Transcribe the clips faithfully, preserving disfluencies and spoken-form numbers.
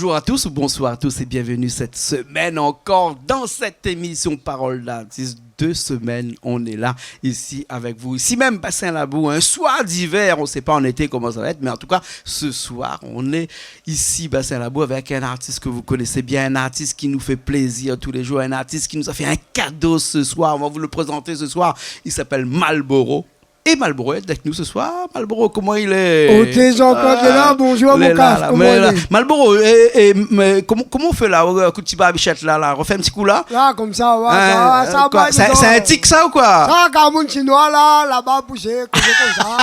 Bonjour à tous ou bonsoir à tous et bienvenue cette semaine encore dans cette émission Parole d'artiste. Deux semaines, on est là, ici avec vous, ici même, Bassin Labou, un soir d'hiver, on sait pas en été comment ça va être, mais en tout cas, ce soir, on est ici, Bassin Labou, avec un artiste que vous connaissez bien, un artiste qui nous fait plaisir tous les jours, un artiste qui nous a fait un cadeau ce soir. On va vous le présenter ce soir. Il s'appelle Malboro. É Malboro lé avèk nou se soir. Malboro, koman i lé ? Oté, Jean-Claude, lé la, bonjour, mon kaf, koman i lé ? Malboro, é, é, mé koman, koman i fé la, ou, kou ti barbichèt la, la, i fé in ti kou la ? La, konmsa, ouais, sa, sa, sé in tik sa ou koi ? Sa, kan moun shinoi la, laba, bouzé, kozé konmsa.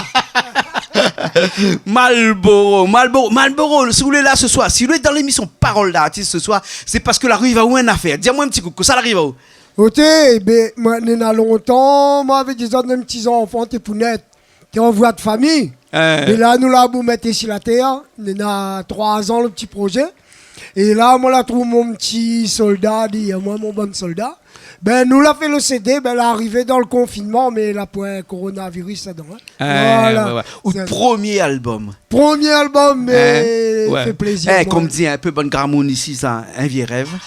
Malboro, Malboro, Malboro, si ou lé la se soir, si ou lé dan lémisyon Parole d'artiste se soir, sé parske la ariv aou in afèr. Di amoin in ti kou, kosa la ariv aou ? Oté, ébin, moin, néna lontan, moin lavé déza in ti zanfan té pou nèt, té an voi de fami. Mé la, nou la pou mèt si la tèr, néna troi zan le ti prozé. É la, moin la trouv mon ti solda, di, moin, mon bann solda. Bin, nou la fé le CD, bin, la arivé dan le konfinman, mé la poin koronaviris ladan, in. Voilà. Out promié album. Promié album, mé fé plézir, moin. Konm di in pé bann gramoun isi, sa, in vié rèv.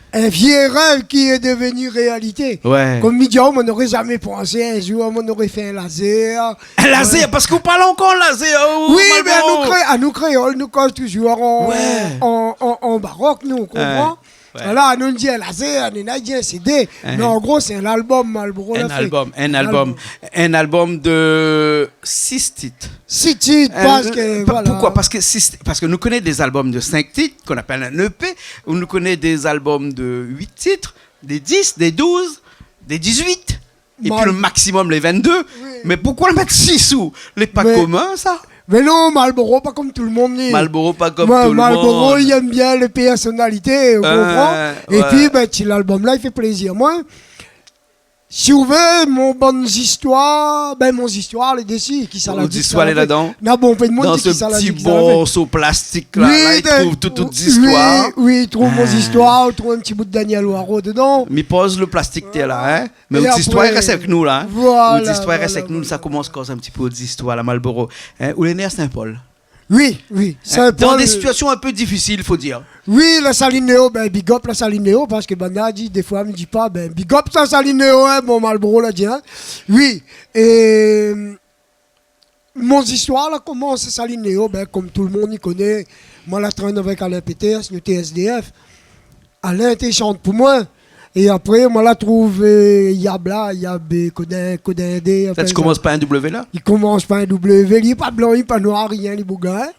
In vié rèv ki lé devni réalité. Konm mi di aou, moin noré zamé pansé in zour moin noré fé in lazèr. In lazèr, parske ou parl ankor lazèr, ou, Malboro. Oui, mé anou kré-, anou kréol, nou koz touzour an, an, an, an barok, nou, ou konpran ? Voilà, nou di in lazèr, néna i di in CD. Mé an gro, sé in album, Malboro la fé. In album, in album. In album de sis tit. Sis tit, parske, voilà. Poukoi ? Parske sis, parske nou koné dé album de sink tit, k'i apèl in EP, ou nou koné dé album de uit tit, dé dis, dé douz, dé dizuit, épi le maximum, lé vinn-dé. Oui. Mé poukoi mèt sis ou ? Lé pa komin, sa ? Mé non, Malboro, pa konm tout le moun, li. Malboro, pa konm tout le moun. Moin, Malboro, li èm bien lé pèrsonalité, ou konpran ? Épi, bin, ti lalbum la, i fé plézir amoin. Si ou vé, mon bann zistoir, bin, mon zistoir, lé dési, kisa la di, kisa la fé. Out zistoir lé ladan. Na bonpé de moun i di kisa la di, kisa la fé. Dan se ti morso plastik la, la, i trouv tout, tout zistoir. Oui, oui, i trouv mon zistoir, i trouv in ti bout Danyèl Waro dedan. Mi poz le plastik tèr la, in. Mé out zistoir i rès avèk nou la, in. Voilà, voilà. Out zistoir i rès avèk nou, sa komans koz in ti pé out zistoir la, Malboro. In, ou lé né a Saint-Paul. Oui, oui. In, dan dé sitiasion in pé difisil, fo dir. Oui, la Saline Léo, bin, big up la Saline Léo, parske banna i di, défoi, mi di pa, bin, big up la Saline Léo, in, bon, Malboro la di, in. Oui, é, mon zistoir la komans a Saline Léo, bin, konm tout le moun i koné, moin la trène avèk Alain Peters, nou té SDF. Alain té shant pou moin. É apré, moin la trouv, euh, Yab la, Yab, euh, Kodin, Kodin Dé, sa, i komans par in W la ? I komans par in W, li lé pa blan, li lé pa noir, rien, li boug, in.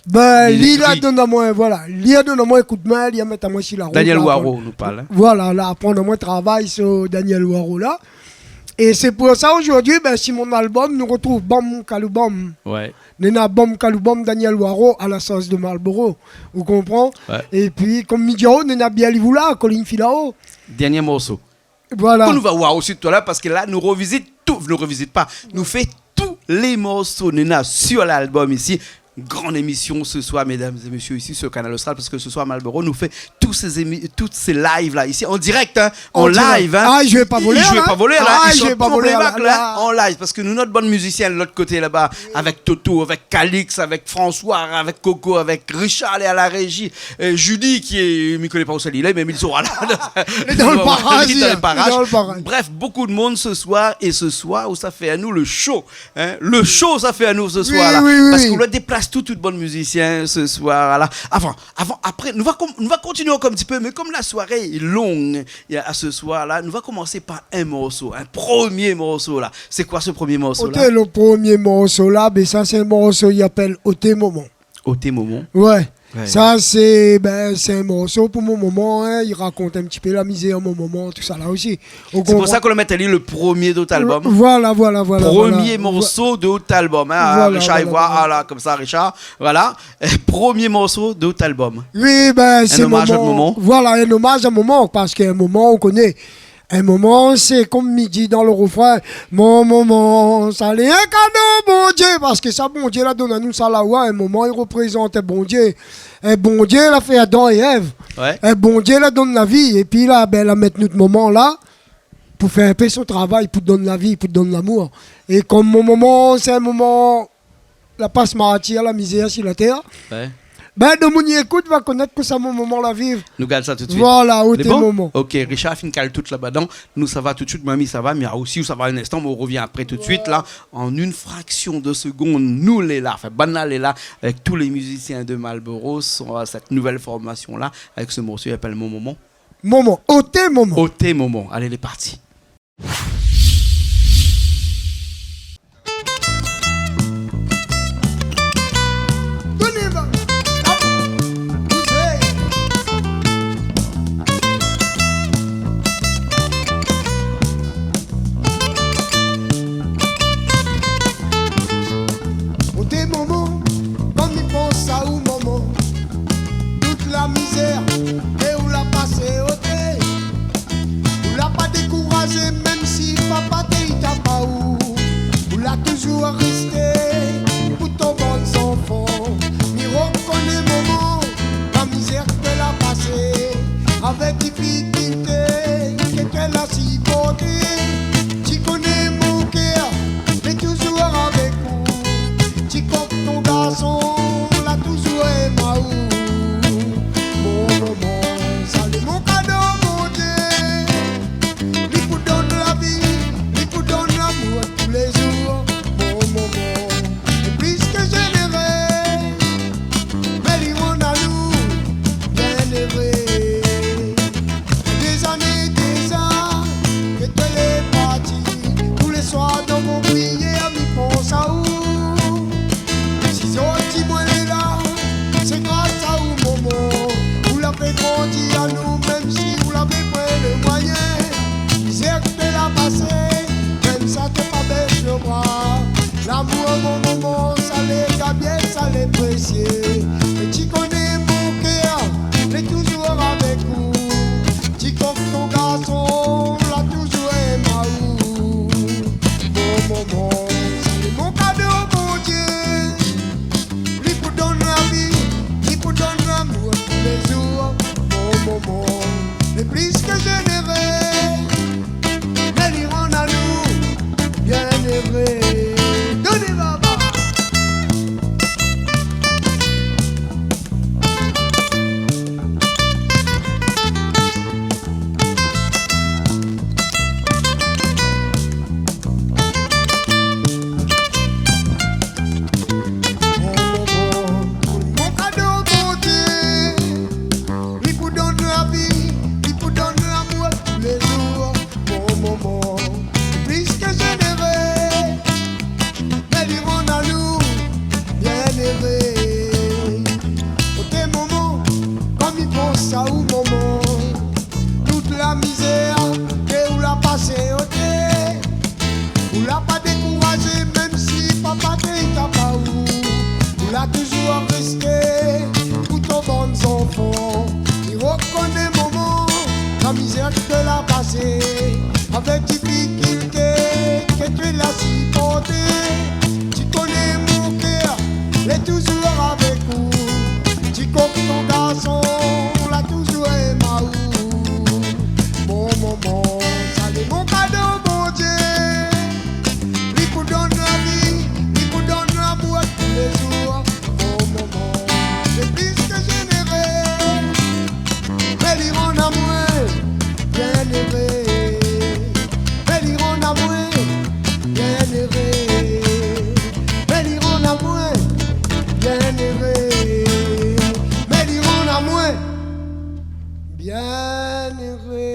Bin, li la donn amoin, voilà. Li la donn amoin in koudmin, li la mèt amoin si la rout. Danyèl Waro, nou parl, in. Voilà, la aprann amoin travay si Danyèl Waro la. É sé pou sa, zordi, bin, si mon album, nou rotrouv Banm Kalou Banm. Ouais. Néna Banm Kalou Banm, Danyèl Waro, a la sos de Malboro. Ou konpran ? Ouais. Épi, konm mi di aou, néna Bièl Ivoula, Kolin Filao. Dernié morso. Voilà. Ke nou va oir osi talèr, parske la, nou rovizit tout, nou rovizit pa. Nou fé tout lé morso néna sur lalbum isi. Grande émission ce soir, mesdames et messieurs, ici sur Kanal Austral, parce que ce soir, Malboro nou fé tout sé émi-, tout sé live la, isi, an dirèk, in, an live, in. Ah, i zoué pa volèr la. I zoué pa volèr la, i shant pa playback la, in, an live, parske nou, nout bann mizisien de lot koté laba, avèk Toto, avèk Calix, avèk François, avèk Coco, avèk Richard, lé a la réji, euh, Julie, ki lé, mi koné pa ousa li lé, mé li sra la. Li lé dan le paraz, li lé dan le paraz. Bref, bonpé de moun se soir, é se soir, ou sa fé anou le show. In, le show, sa fé anou se soir la. Oui, oui, oui. Parske nou la déplas tout, tout bann mizisien se soir la. Avan, avan, apré, nou va kom-, nou va kontinié ankor in ti pé, mé konm la soiré lé long, a se soir la, nou va komansé par in morso, in promié morso la. Sé koi se promié morso la ? Oté, le promié morso la, bin, sa, sé in morso, i apèl Oté Momon. Oté Momon. Ouais. Ouais. Sa, sé, bin, sé in morso pou mon momon, in. I rakont in ti pé la mizèr mon momon, tousala osi. Sé pou sa ke la mèt ali le promié de out album. Voilà, voilà, voilà. Promié morso de out album, in. Voilà, Richard, voilà, i voi, voilà. Ah la, konmsa, Richard, voilà. Euh, promié morso de out album. Oui, bin, sé in omaz a momon. Voilà, in omaz a momon, parske momon, ou koné, in momon, sé konm mi di dan le refrin, mon momon, sa lé in kado Bondié, parske sa, Bondié la donn anou sa la, ouais, in momon, i reprézant Bondié. In Bondié la fé Adan é Èv. Ouais. In Bondié la donn la vi, épi la, bin, la mèt nout momon la, pou fé in pé son travay, pou donn la vi, pou donn lamour. É konm mon momon, sé in momon, la pas martir, la mizèr si la tèr. Ouais. Bin, demoun i ékout va konèt kosa mon momon la viv. Nou gard sa tout suit. Voilà, Oté momon. Lé bon ? Ok, Richard la fine kal tout laba dedan. Nou sava tout suit, mwin mi sava, mé osi ou sava in instan, mé ou revien apré tout suit la. An in fraksion de segonn, nou lé la, anfin, bann la lé la, avèk tout lé mizisien de Malboro, son, euh, sèt nouvèl formasion la, avèk se morso i apèl Mon Momon. Momon, Oté momon. Oté momon. Alé, lé parti. Oté momon, kan mi pans aou momon, tout la mizèr ke ou la pasé, oté. Ou la pa dékourazé, mèm si papa té i tap aou. Ou la touzour rèsté pou ton bann zanfan. Mi rokoné momon, la mizèr ke la pasé, avèk difikilté ke la siport. Ti koné mon kèr lé touzour avèk ou. Ti kok ton garson la touzour èm aou. Mon momon, sa lé mon kado Bondié. Li pou donn la vi, li pou donn lamour toulézour. Mon momon lé plis ke zénéré. Mé li rann anou bien éré. Dé zané déza ke ou lé parti, tou lé soir dan mon priyèr mi pans aou. Si zot i di mwin lé la, sé gras aou momon. Ou la fé grandi anou, mèm si ou lavé pwin lé mwayin. Mizèr ke la pasé, mèm sa té pa bès lo bra. Lamour mon momon, sa lé gabièl, sa lé présié. Mé ti koné mon kèr lé touzour avèk ou. Ti kok ton garson la touzour èm aou. Mon momon, sa lé mon kado Bondié. Li pou donn la vi, li pou donn lamour toulézour. Mon momon lé plis ke zénéré. Mé li rann anou bien éré. Donn baba. Mon kado Bondié, li pou donn la vi, li pou donn lamour toulézour. Mon momon, plis ke zénéré, mé li rann anou bien éré. Oté momon, kan mi pans aou momon, tout la mizèr ke ou la pasé, oté. Ou la pa dékourazé, mèm si papa té i tap aou. Ou la touzour rèsté pou ton bann zanfan. Mi rokoné momon, la mizèr ke la pasé, avèk difikilté ke ou la siport. Ti koné mon kèr lé touzour avèk ou. Ti kok ton garson la touzour èm aou. Mon momon, sa lé mon kado Bondié. Li pou donn la vi, li pou donn lamour toulézour. Mon momon lé plis ke zénéré. Mé li rann amwin bien éré. Mé li rann amwin bien éré. Mé li rann amwin bien éré. Mé li rann amwin bien éré.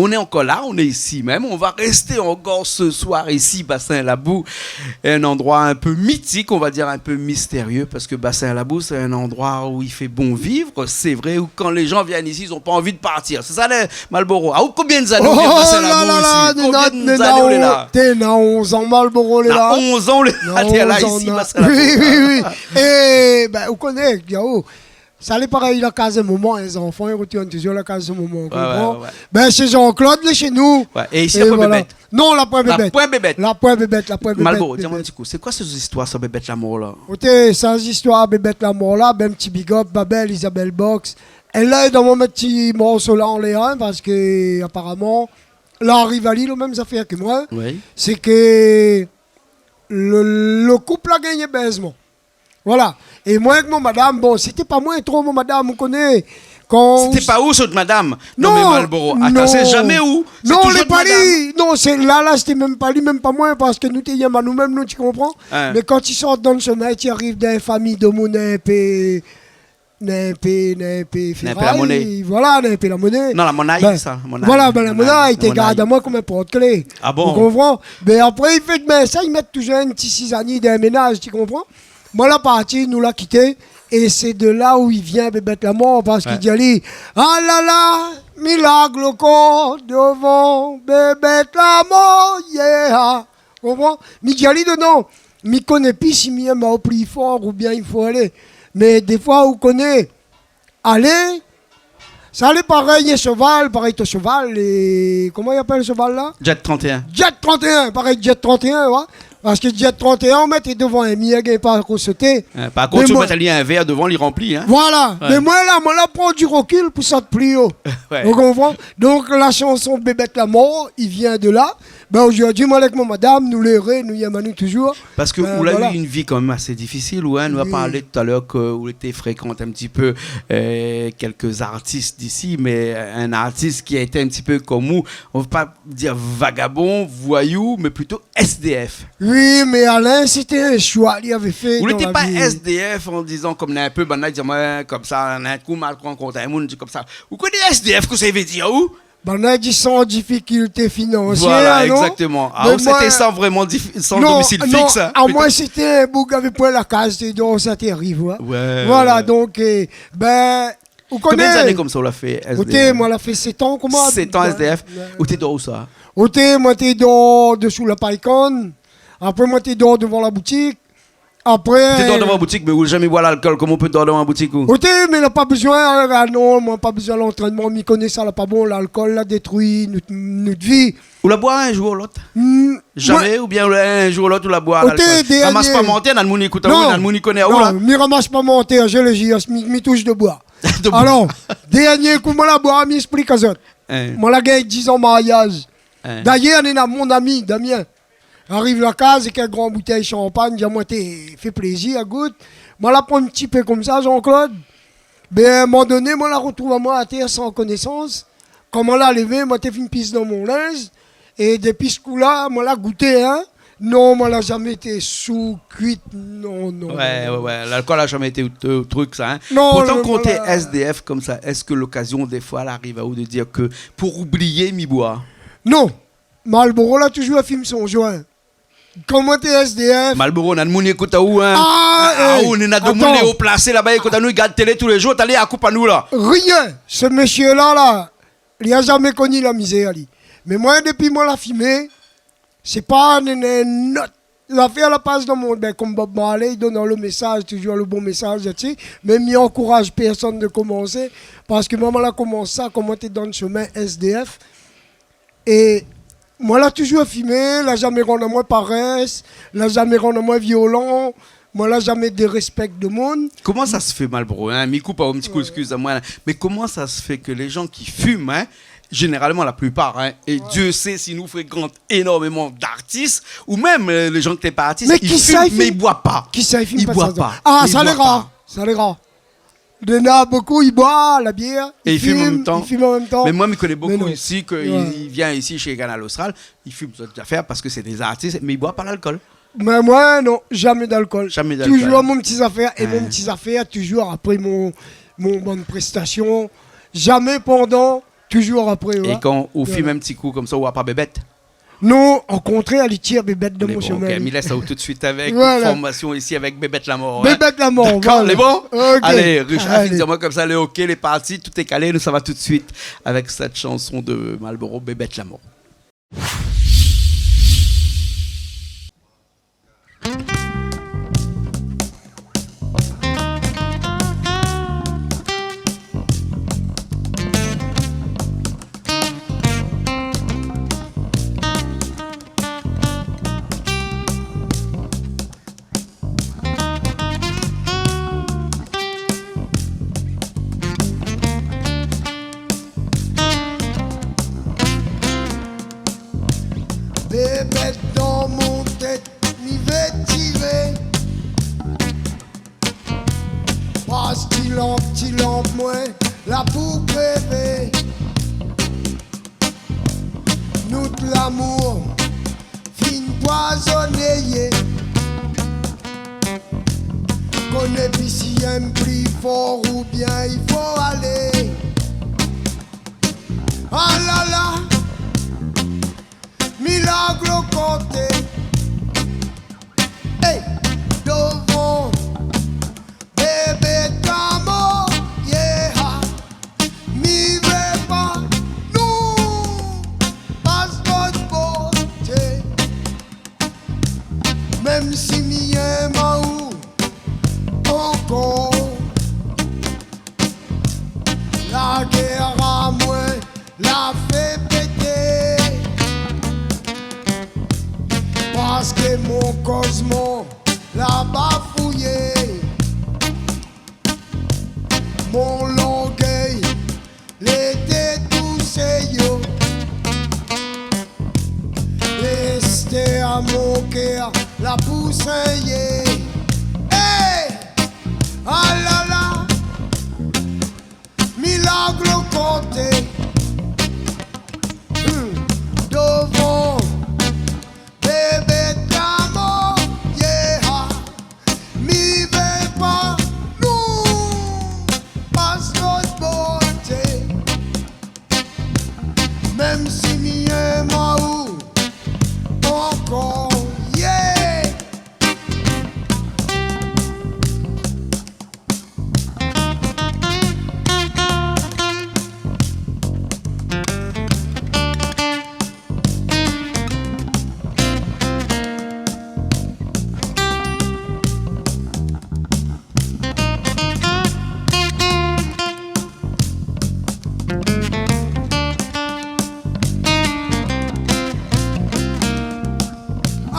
On est encore là, on est ici même. On va rester encore ce soir ici, Bassin Labou, un endroit un peu mythique, on va dire un peu mystérieux, parce que Bassin Labou, c'est un endroit où il fait bon vivre. C'est vrai, où quand les gens viennent ici, ils ont pas envie de partir. C'est ça, les Malboro. Ah, ou konbien zané ou vien Bassin Labou isi ? Oh là là, konbien zané ou lé la ? Té na onz an Malboro lé la. Na onz an ou lé la, té la onz an isi, la. Bassin Labou. Oui, oui, oui. É bin, ou koné, Gao, sa lé parèy la kaz momon, lé zanfan i retourn touzour la kaz momon, ou konpran ? Ouais, ouais, ouais. Bin, sé Jean-Claude, lé shé nou. Ouais, é isi, la pwin bébèt. Non, la pwin bébèt. La pwin bébèt. La pwin bébèt, la pwin bébèt. Malboro, di amwin in ti kou, sé koi sé zistoir sa, bébèt la mor la ? Oté, sa zistoir bébèt la mor la, bin, ti big up, Babel, Isabelle Box. Èl la, dan mon ti morso la, anlèr, in, parske, aparaman, la ariv ali lo mèm zafèr ke moin. Oui. Sé ke lo, lo koup la gingn bèzman. Voilà. É moin èk mon madam, bon, sété pa moin tro mon madam, ou koné, kan... Sété pa ou, sot madam ? Non, mé Malboro, atann, sé zamé ou. Non, toujour lé pa madam. Non, sé la, la, sété mèm pa li, mèm pa moin, parske nou té yèm anou mèm, nou, ti konpran ? Mé kan ti sort dan lo shomin, ti ariv dan in fami de moun in pé, in pé, in pé féray, la moné. Voilà, in pé la moné. Non, la monay, sa, la monay. Voilà, ben, la monay, té gard amoin konm in port klé. Ah bon ? Ou konpran ? Mé apré, i fé ke, ben, sa, i mèt toujour in ti sizani dan in ménaz, ti konpran ? Moin la parti, nou la kité, é sé de la ou i vien Bébèt Lamor, parske i di ali, ah la la, mi larg lo kor dovan Bébèt Lamor, yeah. Ou konpran ? Mi di ali dedan, mi koné pi si mi yèm aou pli for oubien i fo alé. Mé défoi, ou koné, alé, sa lé parèy in shoval, parèy ton shoval, é koman i apèl shoval la ? Jet trente et un. Jet trente et un, parèy Jet trente et un, ouais. Parske Jet trente et un, ou mèt dovan in mir, gingn pa ankor soté. Hein, par kont, mé si ou mèt ali in vèr dovan, li ranpli, hein. Voilà. Ouais. Mé moin la, moin la pran di rokil pou sort pli o. Ouais. Ou konpran ? Donk la shanson Bébèt Lamor, i vien de la. Ben, zordi, moin èk mon madam, nou lé éré, nou yèm anou toujour. Parske ou la u in vi kan mèm asé difisil, ou, hein, nou la parl talèr ke ou lété frékant in ti pé, euh, kèlk artis d'isi, mé in artis ki la été in ti pé konm ou, on va pa dir vagabon, voyou, mé plito S D F. Oui, mé Alain, sété in shoi li lavé fé dan la vi. Ou lété pa S D F an dizan, konm néna in pé banna i di amoin konmsa, néna in kou mal rankont in moun, di konmsa. Ou koné S D F, kosa i vé dir, ou ? Banna i di san difikilté finansièr, non ? Voilà, exactement. Ah, ou, sété san vréman dif-, san domisil fiks, hein. Amoin, sété in boug lavé poin la kaz, té dor sa té ariv, hein. Ouais, ouais. Voilà, donk, euh, ben, ou koné. Konbien d'ané konmsa ou la fé S D F ? Oté, moin la fé sèt an, koman ? Sèt an S D F. Ouais. Ou té dor ousa ? Oté, moin té dor dosou la pay kann. Apré, moin té dor dovan la boutik. Apré... Ou té dor dovan boutik, mé ou zamé boir lalkol, koman ou pé dor dovan boutik, ou ? Oté, mé la pa bezoin, ah non, moin pa bezoin lantrènman, mi koné sa la pa bon, lalkol la détrui nout, nout vi. Ou la boir in zour ou lot ? Hmm, zamé, ouais. Oubien in zour ou lot ou la boir lalkol ? Oté, dernié. Ramas pa mantèr, néna moun i ékout aou, néna moun i koné aou la. Non, mi ramas pa mantèr, je le jure, mi, mi toush de boi. De boi. Alor, dernié kou moin la boir, mi ésplik azot. Hein. Moin la gingn diz an mariaz. Hein. Dayèr, néna mon ami, Damien. Ariv la kaz èk in gran boutèy shanpagn, di amoin té fé plézir, gout. Moin la pran in ti pé konmsa, Jean-Claude. Ben, in moman doné, moin la rotrouv amoin atèr san konésans. Kan moin la lévé, moin té fine pis dan mon linz. É dépi se kou la, moin la gouté, hein. Non, moin la zamé été sou, kuit, non, non, non. Ouais, ouais, ouais. Lalkol la zamé été out, out trik, sa, hein. Non, non, non. Pourtan, kan ou té S D F konmsa, èske lokazion, défoi, la ariv aou de dir ke pou oublié, mi boir ? Non. Malboro la toujour fim son join. Kan moin té S D F. Malboro, néna moun i ékout aou, hein. Ah, ah, eh, ou, néna domoun lé o plasé laba, i ékout anou, i gard télé tou lé jour, talèr, koup anou la. Rien. Se mésyé la, la, li la zamé koni la mizèr, li. Mé moin, dépi moin la fimé, sé pa, néna, néna in ot zafèr la pas dan mon, ben, konm Bob Marley, i donn lo mésaz, toujour lo bon mésaz, tu sais. Mé mi ankouraz pèrsone de komansé, parske moin, moin la komans sa, kan moin té dan shomin S D F. É moin la toujour fimé, la zamé rann amoin parès, la zamé rann amoin violan, moin la zamé dérèspèk demoun. Koman sa se fé, Malboro, hein ? Mi koup aou in ti kou, ouais, excuse-moi, la. Mé koman sa se fé ke lé jan ki fim, hein, zénéralman, la plipar, hein, é Dieu sait si nou frékant énormeman d'artis, ou mèm, euh, lé jan ki lé pa artis, i fim, mé i boir pa. Kisa i fim ? Kisa i fim pa sa ? I boir pa. Ah, sa lé rar. Sa lé rar. Néna bonpé i boir la bièr, i fim an mèm tan. É i fim an mèm tan. Mé moin, mi koné bonpé isi ke i, i vien isi shé Kanal Austral, i fim zot zafèr parske sé dé zartis, mé i boir pa lalkol. Mé moin, non, zamé d'alkol. Zamé d'alkol. Toujour mon ti zafèr, é mon ti zafèr, toujour apré mon, mon bann prestasion. Zamé pandan, toujour apré, ouais. É kan ou fim in ti kou konmsa, ou boir pa bébèt ? Non, o kontrèr, li tir bébèt dan mon shomin. Mé bon, OK, mi lès aou tout de suite avèk, voilà, in formasion isi avèk Bébèt Lamor, hein. Bébèt Lamor, voilà. Dakor, lé bon ? OK. Alé, Richard, di amoin konmsa, lé OK, lé parti, tout lé kalé, nou sava tout de suite avèk sèt shanson de Malboro, Bébèt Lamor. La pou krévé, nout lamour fine poizoné, yé. Koné pi si i yèm pli for oubien i fo alé. Ah la la, mi larg lo koté. Hey, dovan bébé d'lamour, yeah. Mi vé pa nou pas lot koté. Mèm si mi yèm aou ankor, la gèr amoin la fé pété. Parske mon kozmo la bafouyé. Mon lorgèy lété tousé, yo. Lèstèr mon kèr la pou sényé. Hey! Ah la la, mi larg lo koté. Hmm. Dovan bébé d'lamour, yeah. Mi vé pa nou pas lot koté. Mèm si mi yèm aou ankor, yeah.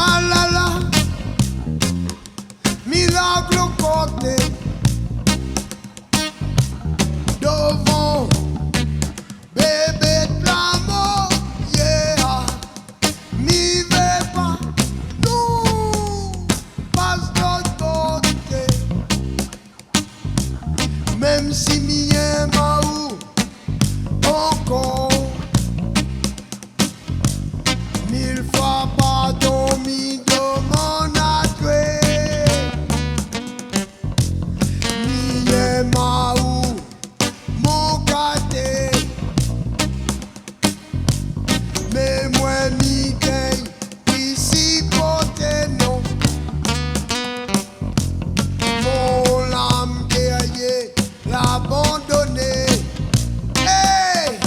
Ah la la, mi larg lo koté. Dovan bébé d'lamour, yeah. Mi vé pa nou pas lot koté. Mèm si mi yèm aou ankor, mil foi pardon mi domann atwé. Mi yèm aou, mon katé. Mé moin mi gingn pi siporté, non. Mon lam gérié la abandoné. Hey!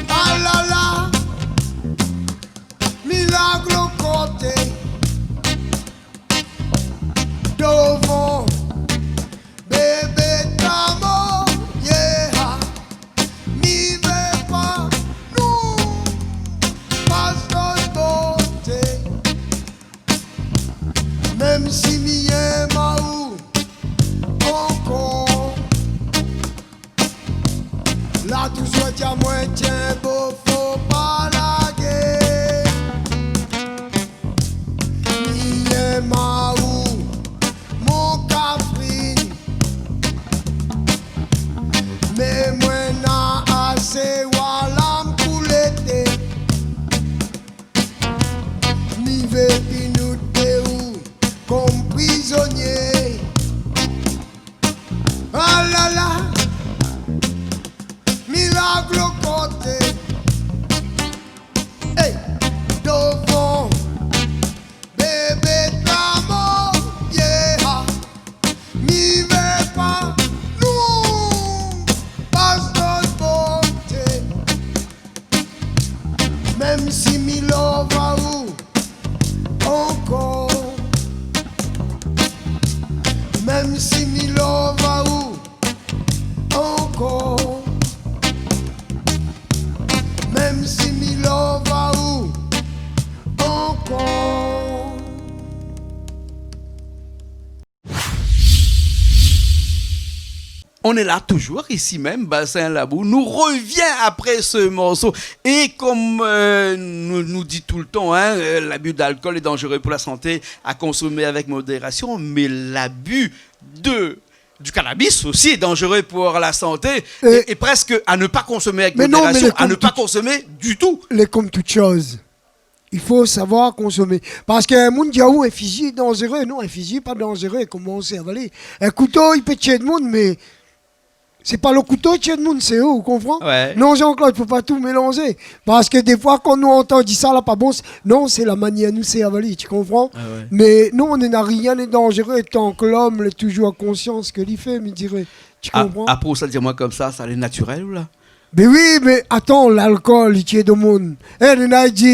Ah la la, mi larg lo koté. Dovan bébé d'lamour, yeah. Mi vé pa nou pas lot koté. Mèm si mi yèm aou ankor, la touzour di amoin, tienbo, fo pa largé. Mi yèm aou, mon kafrine. Mé moin na asé, wa lam pou lété. Mi vé pi nou dé ou kom prizonié. Ah la la, mi larg lo koté. Hey, dovan bébé d'lamour, yeah. Mi vé pa nou pas lot koté. Mèm si mi love aou ankor, mèm si mi love aou ankor, mèm si mi love aou ankor. On est là toujours, ici même, Bassin Labou. Nou revien apré se morso. É kom, euh, nou, nou di toultan, hein, euh, l'abus d'alcool est dangereux pour la santé, à consommer avec modération, mais l'abus de Du cannabis aussi est dangereux pour la santé et, et presque à ne pas consommer avec modération, à ne pas consommer du tout. Mé non, mé lé konm tout, lé konm tout shoz. I fo savoir konsomé. Parske in moun i di aou in fizi lé danzéré. Non, in fizi lé pa danzéré. Koman ou sé avalé ? In kouto, i pé tié demoun, mé sé pa lo kouto i tié demoun, sé ou, ou konpran ? Ouais. Non, Jean-Claude, fo pa tout mélanzé. Parske défoi, kan nou antann di sa la pa bon, sé, non, sé la manièr nou sé avalé, ti konpran ? Ah ouais. Mé non, néna rien lé danzéré tan ke lom lé touzour an konsians ke li fé, mi diré. Ti konpran ? Ah, apré sa, di amoin konmsa, sa lé natirèl ou la ? Bé oui, mé atann, lalkol i tié demoun. É, néna i di,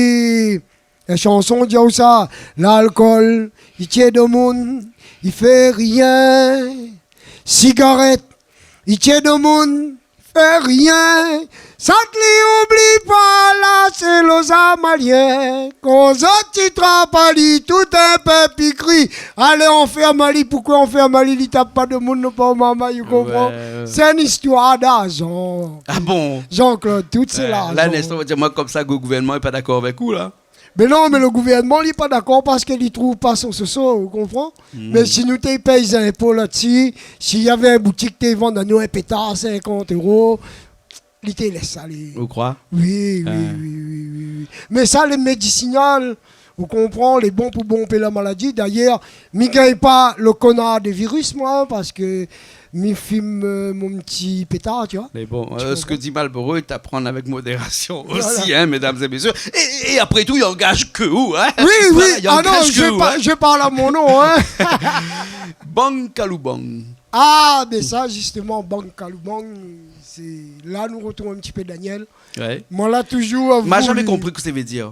la shanson i di aou sa, lalkol i tié demoun, i fé rien. Sigarèt i tié demoun, fé rien. Sat li oubli pa la, sé lo Zamalien. Kan zot i trap ali, tout in pèp i kri, alé anfèrm ali. Poukosa anfèrm ali ? Li tap pa demoun, non pa marmay, ou konpran ? Ouais, ouais. Sé in istoir d'arzan. Ah bon ? Jean-Claude, tout sé larzan. La, Nestor, di amoin konmsa, gou-, gouvèrnman lé pa dakor avèk ou la. Mé non, mé lo gouvèrnman lé pa dakor parske li trouv pa son soso, ou konpran ? Hmm. Mé si nou té pèy zinpo la dsi, si navé in boutik té vann anou in pétar sinkant éro, li té lès alé. Ou kroi ? Oui, oui, oui, oui, oui. Mé sa lé médisinal, ou konpran, lé bon pou bonpé la maladi. Dayèr, mi gingn pa lo konar de viris, moin, parske mi fim, euh, mon ti pétar, ti voi. Mé bon, euh, sak i di Marlboro, i aprann avèk modérasion osi, hein, mesdames et messieurs. Et, et après tout, i angaz ke ou, hein. Oui, oui. Voilà, i angaz ke ou, hein. Ah non, je parle à mon nom, hein. Bang Kalou Bang. Ah, ben sa, justement, Bang Kalou Bang, sé la nou retrouv in ti pé Daniel. Ouais. Moin la touzour avoué. Ma zamé konpri kosa i vé dir.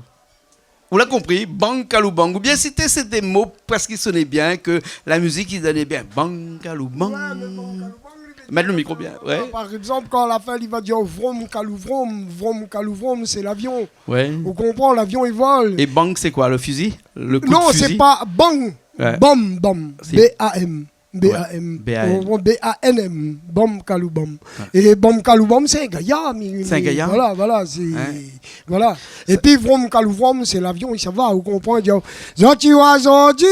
Ou la konpri, bang kalou bang. Oubien sété, sé dé mo parske i soné bien, ke la mizik i done bien. Bang kalou bang. Ouais, mé bang kalou bang, li vé dir... Mèt lo mikro bien, ouais. Par égzanp, kan la fin, li va dir vroum kalou vroum, vroum kalou vroum, sé lavion. Ouais. Ou konpran, lavion i vol. É bang, sé koi, le fizi ? Le kou de fizi ? Non, sé pa bang. Ouais. Bam, bam. Sé B A M. B A M. Ouais, B A M. Ou konpran, B A N M, bam kalou bam. Ouais. É bam kalou bam, sé in gayar, mi, mi... Sé in gayar ? Voilà, voilà, sé, voilà. Épi vroum kalou vroum, sé lavion, i sava, ou konpran, i di, zot i voi zordi,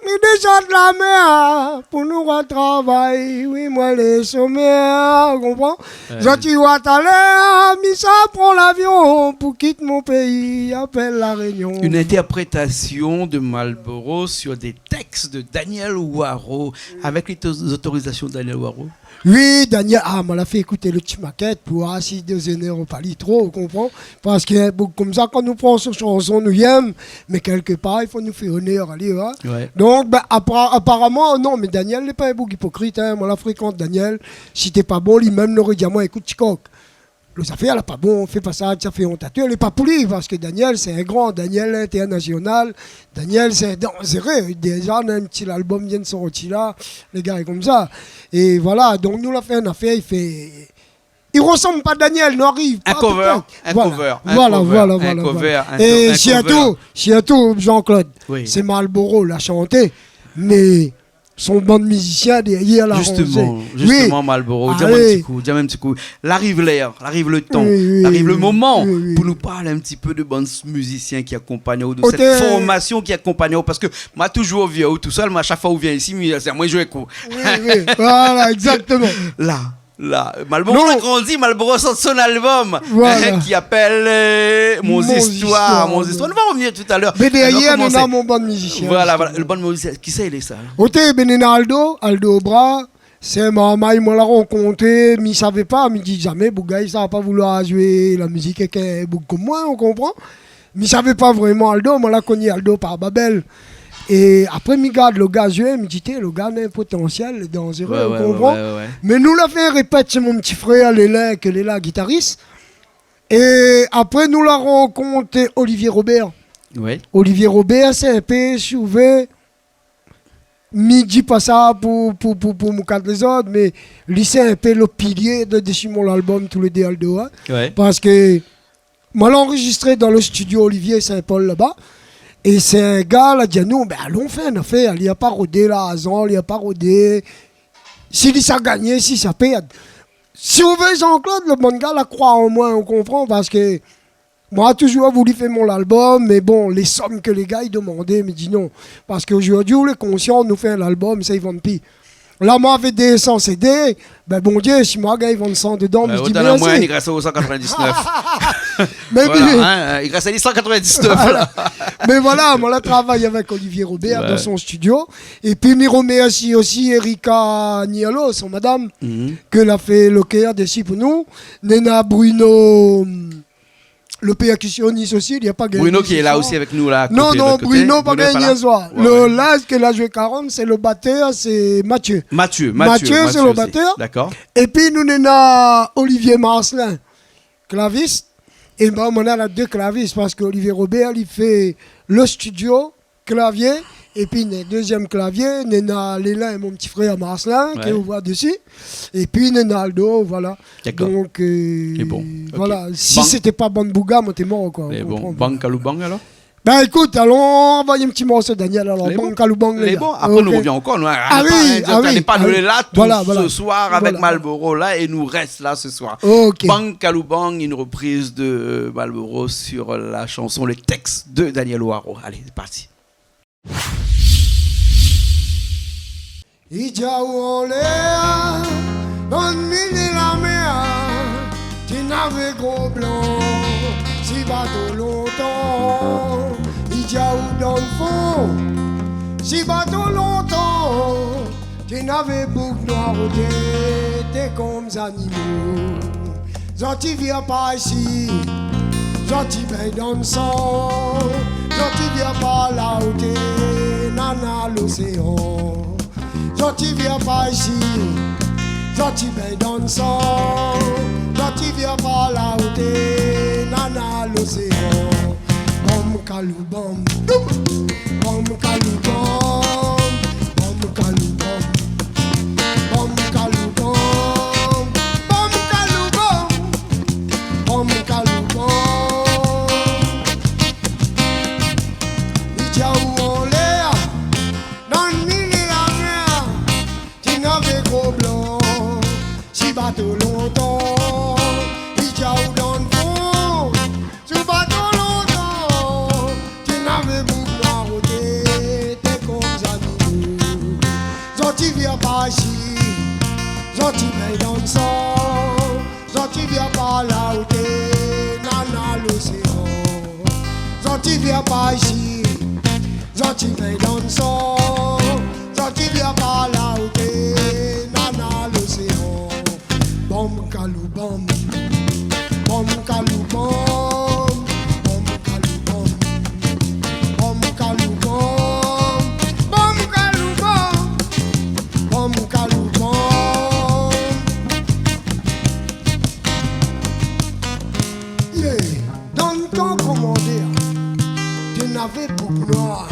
mi désann la mèr pou nou retravay, oui, moin lé somèr, ou konpran ? Ouais. Zot i voi talèr, mi sa pran lavion pou kit mon péi, apèl La Rényon. Une interprétation de Marlboro sur des textes de Daniel Waro, avec les to-, autorisations de Daniel Waro. Oui, Daniel, ah, moin la fé ékout lo ti makèt pou oir si dézénèr pa li tro, ou konpran ? Parske, bon, konmsa, kan nou pran son shanson, nou yèm, mé kèlkepar, i fo nou fé onèr ali, hein. Ouais. Donk, ben, apra-, aparaman, non, mé Daniel lé pa in boug ipokrit, hein. Moin la frékant Daniel, si té pa bon, li mèm noré di amoin, ékout, ti kok, lo zafèr la pa bon, fé pa sa, sa fé ont a toi. Lé pa pou li, parske Daniel, sé in gran, Daniel internasional, Daniel, sé in danzéré. Déza, néna in ti lalbom i vien sorti la, lé gars lé konmsa. É voilà, donk nou la fé in afèr, i fé, i resanm pa Daniel, nou ariv pa, in cover, pétèt. In cover, in cover, in cover. É sirtou, sirtou, Jean-Claude, sé Marlboro la shanté, mé son bann mizisien dèrièr la ranzé. Justement, justement, Marlboro, di amoin in ti kou, di amoin in ti kou. La ariv lèr, la ariv lo tan, la ariv lo moman pou nou parl in ti pé de bann mizisien ki akonpagn aou, de sèt formasion ki akonpagn aou, parske moin la touzour vi aou tousèl, mé a shak foi ou vien isi, mi di, sé amoin i zoué kou. Oui, oui, voilà, exactement. La, la, Marlboro la grandi, Marlboro sort son albom, hein, ki apèl, euh, Mon Zistoir, Mon Zistoir. Nou va revnir talèr. Mé dèrièr, nou néna mon bann mizisien, voilà, voilà, lo bann mizisien. Kisa i lé sa ? Oté, ben néna Aldo, Aldo Obra, sé in marmay moin la rankontré, mi savé pa, mi di zamé boug sa va pa vouloir zoué la mizik èk in boug konm moin, ou konpran ? Mi savé pa vréman Aldo, moin la koni Aldo par Babèl. É apré, mi gard lo gars zoué, mi di, té, lo gars néna in potansièl, lé danzéré, ou konpran ? Ouais, ouais, ouais, ouais. Mé nou la fé in répèt, sé mon ti frèr, Lélin, ke lé la, gitaris. É apré, nou la rankont Olivier Robert. Ouais. Olivier Robert, sé in pé, si ou vé, mi di pa sa pou, pou, pou, pou moukat lézot, mé li sé in pé lo pilié de, dési mon albom Tou lé dé Aldo, hein. Ouais. Parske moin la anrezistré dan lo studio Olivier Saint-Paul laba. É sé in gars la di anou, ben, alon fé in afèr, li la pa rodé larzan, li la pa rodé si li sa gagné, si sa pèrd. Si ou vé, Jean-Claude, lo bann gars la kroi an moin, ou konpran, parske moin la touzour voulu fé mon albom, mé bon, lé som ke lé gars i demandé, mi di non. Parske zordi ou lé konsian, nou fé in albom, sa i vann pi. La, moin lavé dé san CD. Bin, Bondié, si moin la gingn vann san dedan, mi di mèrsi. Otan la moin, i rès o san katrovin-diz-nèf. Mé voilà, oui. Hein, i rès ali san katrovin-diz-nèf, voilà. Mé voilà, moin la travay avèk Olivier Robert dan son studio. Épi mi romèrsi osi Erika Nialo, son madam, ke la fé lo kèr dési pou nou. Néna Bruno, lo pèrkisionis osi, li la pa gingn Bruno ki lé la osi avèk nou la, koté, lot koté. Non, non, Bruno pa gingn la. Lo live ke la zoué karant, sé lo batèr, sé Mathieu. Mathieu, Mathieu, Mathieu sé lo batèr. Dakor. Épi nou néna Olivier Marcelin, klavis. É bin, moin néna dé klavis, parske Olivier Robert, li fé lo studio, klavié, épi néna dézièm klavié, néna Lélin, mon ti frèr Marcelin, ke ou voi dési, épi néna Aldo, voilà. Dakor. Donk, euh, voilà. Lé bon. Ok. Si sété pa bann boug, moin té mor, koi. Lé bon. Ou konpran ? Bang Kalou Bang, alor ? Bin, ékout, alon anvoy in ti morso, Daniel, alor. Lé bon. Bang Kalou Bang, lé bon. Apré, nou rovien ankor, nou, hein. Ah oui, ah oui. Voilà, voilà. Sé pa nou lé la tout se soir avèk Malboro la, é nou rès la se soir. Ok. Bang Kalou Bang, une reprise de Malboro sur la chanson, le texte de Daniel Hoarau. Allez, c'est parti. I di aou anlèr, dan milié la mèr, ti navé gro blan, si bato lontan. I di aou dan fon, si bato lontan, ti navé boug noir oté, té konm zanimo. Zot i vien par isi, zot i bingn dan san. Zot i vien par la oté, nana loséan. Zot i vien par isi, zot i bingn dan san. Zot i vien par la oté, nana loséan. Bam kalou bam. Bam kalou bam. Bam kalou bam. Bam kalou bam. Bam kalou bam. Bam kalou bam. I di aou anlèr, dan milié la mèr, ti navé gro blan, si bato lontan. I di aou dan fon, si bato lontan, ti navé boug noir oté, té konm zanimo. Zot i vien par isi, zot i bingn dan san. Zot i vien par la oté, nana loséan. Zot i vien par isi, zot i bingn dan san. Zot i vien par la oté, nana loséan. Bam kalou bam. Bam kalou bam. Bam kalou bam. Bam kalou bam. Bam kalou bam. Bam kalou bam. Yeah. Dan tan komandèr, té navé boug noir,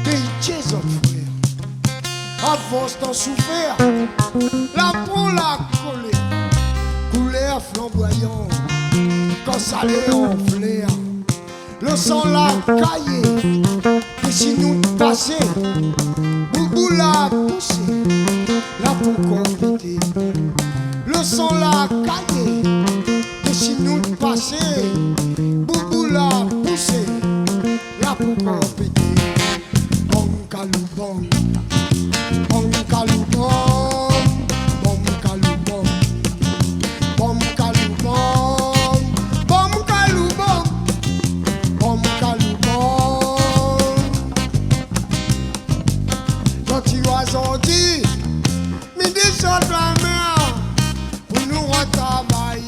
té i tié zot frèr. Avans tan soufèr, la po la kolèr, koulèr flanboyan, kan sa lé an flèr. Lo san la kayé, dési nou pasé, boubou la pousé, la po kor pété. Lo san la kayé, dési nou pasé, boubou la pousé, la po kor pété. Bam kalou bam. Bam kalou bam. Bam kalou bam. Bam kalou bam. Bam kalou bam. Bam kalou bam. Zot i oi zot i, mi désann la mèr pou nou rotravay.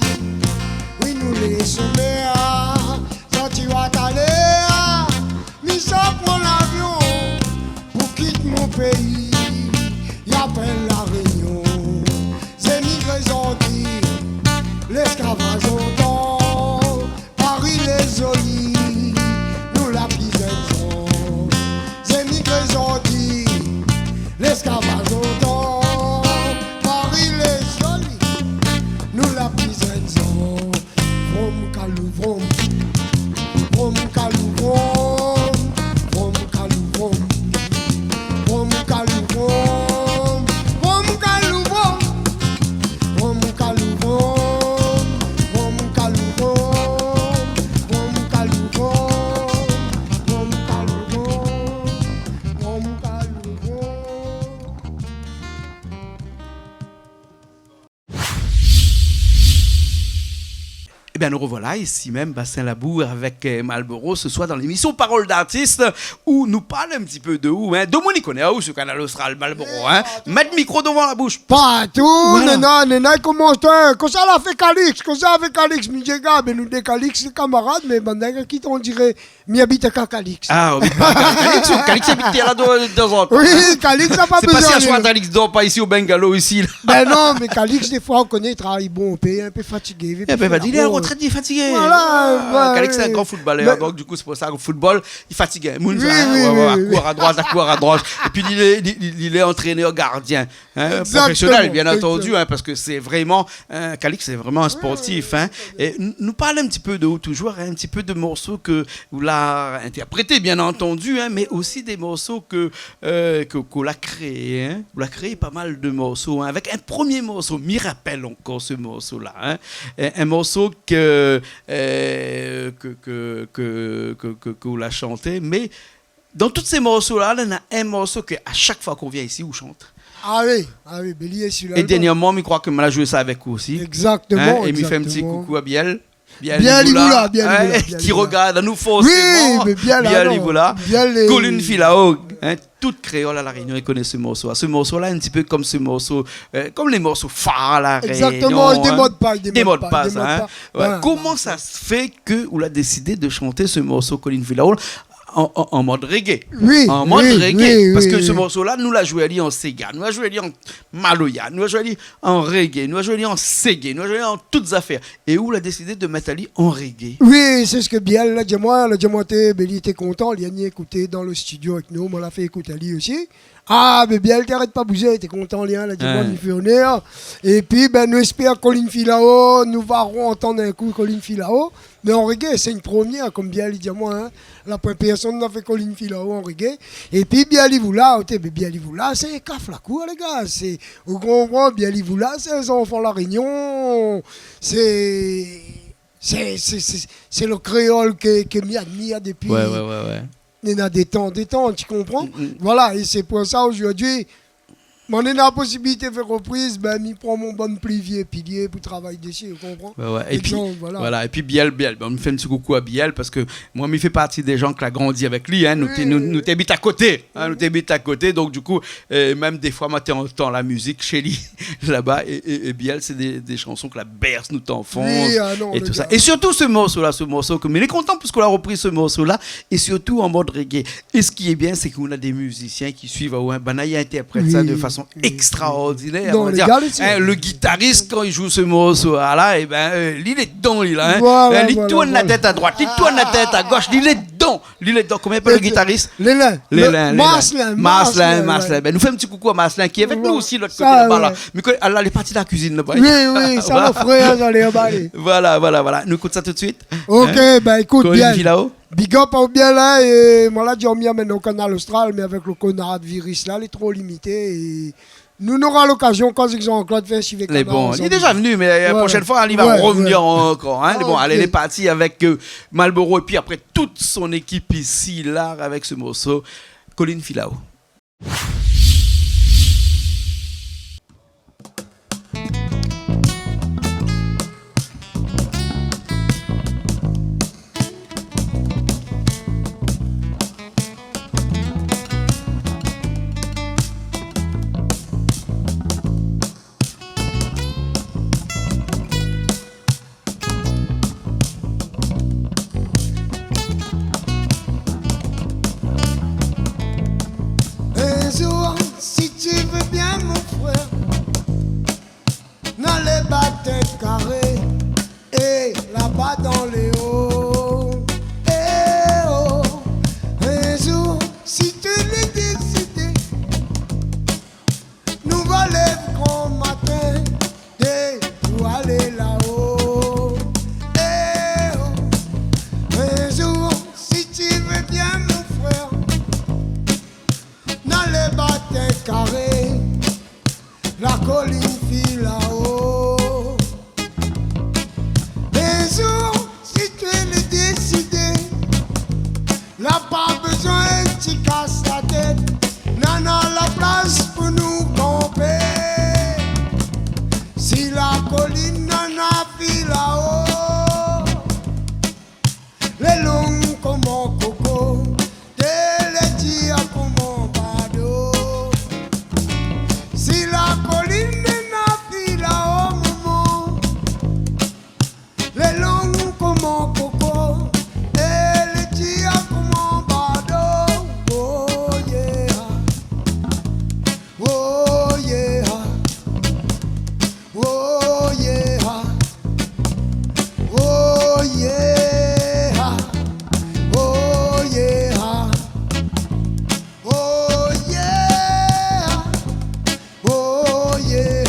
Oui, nou lé somèr. Zot i oi talèr, mi sa pran lavion pou kit mon péi, i apèl La Rényon. Zémigré zot i, lèsklavaz lontan, Pari lé zoli, nou la pi zèn zan. Zémigré zot i, lèsklavaz lontan, Pari lé zoli, nou la pi zèn zan. Vroum kalou vroum. Vroum kalou vroum. Vroum kalou vroum. Vroum kalou vroum. Vroum Ében, nou revoilà isi mèm, Bassin Labour, avèk, euh, Malboro, se soir dan lémisyon Parole d'artiste, ousa nou parl in ti pé de ou, hein. Domoun i koné aou su Kanal Austral, Malboro, hein. Mèt mikro dovan la boush. Partou, voilà. Néna, néna, i komans, hein. Kosa la fé Calix, kosa la fé Calix, mi di, gard, bin nou dé Calix, sé kamarad, mé bann nèg ki, on diré, mi abit a Calix. Ah, ou abit pa Calix, Calix i abit la, de, de tanzantan. Oui, Calix la pa bezoin, li. Sé pa si in soir Calix i dor pa isi o bungalow isi, la. Bin non, mé Calix, défoi, ou koné, i travay bonpé, in pé fatigé, i vé pi fé la rout. In pé fatigé, li lé an retrèt, li lé fatigé. Voilà, ah, bah, Calix sé in gran footballeur, donk du kou sé pou sa, le football i fatig, hein. Oui, oui, oui. Moun i fé, hein, ouais, ouais, ouais, kour a droit, kour a droit. Épi li lé, li, li, li lé antrénèr gardien. Hein, professionnel, bien entendu, hein, parce que c'est vraiment, euh, Calix, c'est vraiment un sportif, hein. Et n-, nou parl in ti pé de ou toujours, hein, in ti pé de morso ke ou la intèrprété, bien entendu, hein, mé osi dé morso ke, euh, ke, ke ou la kréé, hein. Ou la kréé pa mal de morso, hein, avèk in promié morso, mi rapèl ankor se morso-la, hein. In, in morso ke, euh, ke, ke ou la shanté, mé dan tout se morso-la, néna in morso ke a shak foi k'ou vien isi, ou shant. Ah oui, ah oui, bin li lé sila. É dernièrman, mi kroi ke ma la zoué sa avèk ou osi. Exactement, exactement. Hein, é mi fé in ti koukou a Biel. Biel Ivoula, Biel Ivoula, hein, Biel Ivoula, ki regard anou forséman. Oui, mé Biel, Biel Ivoula. Colline Filao, hein, tout kréol a La Rényon i koné se morso-la. Se morso-la, in ti pé kom se morso, euh, kom lé morso far a La Rényon, hein. Exactement, i démod pa, i démod pa, i démod pa. Ouais. Koman sa se fé ke ou la désidé de shanté se morso Colline Filao an, an, an mod reggae. Oui, an mod reggae, oui, oui. Parske se morso-la, nou la zoué ali an séga, nou la zoué ali an maloya, nou la zoué ali an reggae, nou la zoué ali an seggae, nou la zoué ali an tout zafèr. É ou la désidé de mèt ali an reggae. Oui, sé sak Biel la di amoin, la di amoin té, bin li té kontan, li la ni ékouté dan le studio avèk nou, moin la fé ékout ali osi. Ah, bin Biel té arèt pa bouzé, té kontan li, hein, la di amoin, li fé onèr. Épi, bin, nou éspèr Colline Filao, nou va re-antann in kou Colline Filao. Mé an reggae, sé in promièr, kom Biel i di amoin, hein. La poin pèrsone la fé Colline Filao an reggae. Épi Biel Ivoula, oté, mé Biel Ivoula, sé kaf la kour, lé gars. Sé, ou konpran, Biel Ivoula, sé zanfan La Rényon. Sé, sé, sé, sé, sé le kréol ke, ke mi admir dépi, ouais, ouais, ouais, ouais, néna dé tan, dé tan, ti konpran ? Mm, mm. Voilà, é sé pou sa, ojourdui, moin néna posibilité fé repriz, bin, mi pran mon bann pli vié pilié pou travay dési, ou konpran ? Ouais, ouais. Épi, voilà, épi Biel, Biel, bin, mi fé in ti koukou a Biel, parske moin, mi fé parti dé jan ke la grandi avèk li, hein, nou té, nou, nou té abit a koté, hein, nou té abit a koté, donk du kou, euh, mèm défoi, moin té antann la mizik shé li, laba, é, é, é Biel, sé dé, dé shanson ke la bèrs nout anfans, oui, ah non, é tout sa. É sirtou se morso-la, se morso ke, mé lé kontan, puisqu'on la repri se morso-la, é sirtou an mod reggae. É sak lé bien, sé ke nou néna dé mizisien ki suiv aou, hein, banna i intèrprèt sa de fason ékstraordinèr, on va dir. Oui, oui. Non, lé gars, hein, le guitariste, kan li zoué se morso-la, é bin, euh, li lé dedan, li la, hein. Voilà, voilà, voilà. Li tourn la tèt a droit, li tourn la tèt a gosh, li lé dedan, li lé dedan. Koman i apèl le guitarist ? Lélin. Lélin, Lélin. Marcelin, Marcelin, Marcelin, ouais. Bin, nou fé in ti koukou a Marcelin, ki lé avèk nou osi, lot koté laba, la. Voilà, voilà. Mé ke, ah, la, lé parti dan la kuizine, laba. Oui, oui, sa, mon frèr, sa, lé anba, lé. Voilà, voilà, voilà. Nou ékout sa tout de suite. Ok, hein ? Bin, ékout, Colline Filao. Big up aou Biel, hein, é moin la di, mi amèn aou Kanal Austral, mé avèk le konard virus la, lé tro limité, é nou nora lokazion, kan Jean-Claude fé in sivé kanar ansanm. Lé bon, li lé déza vni, mé, euh, la proshèn foi, li va revenir ankor, hein. Ouais, ouais. Ah, ok. Lé bon, alé, lé parti avèk, euh, Malboro, épi apré tout son ékip isi, la, avèk se morso, Colline Filao. Un jour, si tu veux bien, mon frère, dans les bas d'un carré et là-bas dans les hauts. Eh oh, un jour, si tu l'es décidé, nou va lèv gran matin, dé pou alé laò. Eh oh, un jour, si tu veux bien, mon frère, dans les bas d'un carré, la Colline Filao. Un jour, si tu l'es décidé, la pa bezoin ti kas la tèt, nana la plas pou nou kanpé. Si la Colline nana Filao, Si la kolinn néna fil aou momon, lé long koman koko, é lé dir koman bado. Oh yeah, oh yeah, oh yeah, oh yeah, oh yeah. Oh yeah, oh yeah,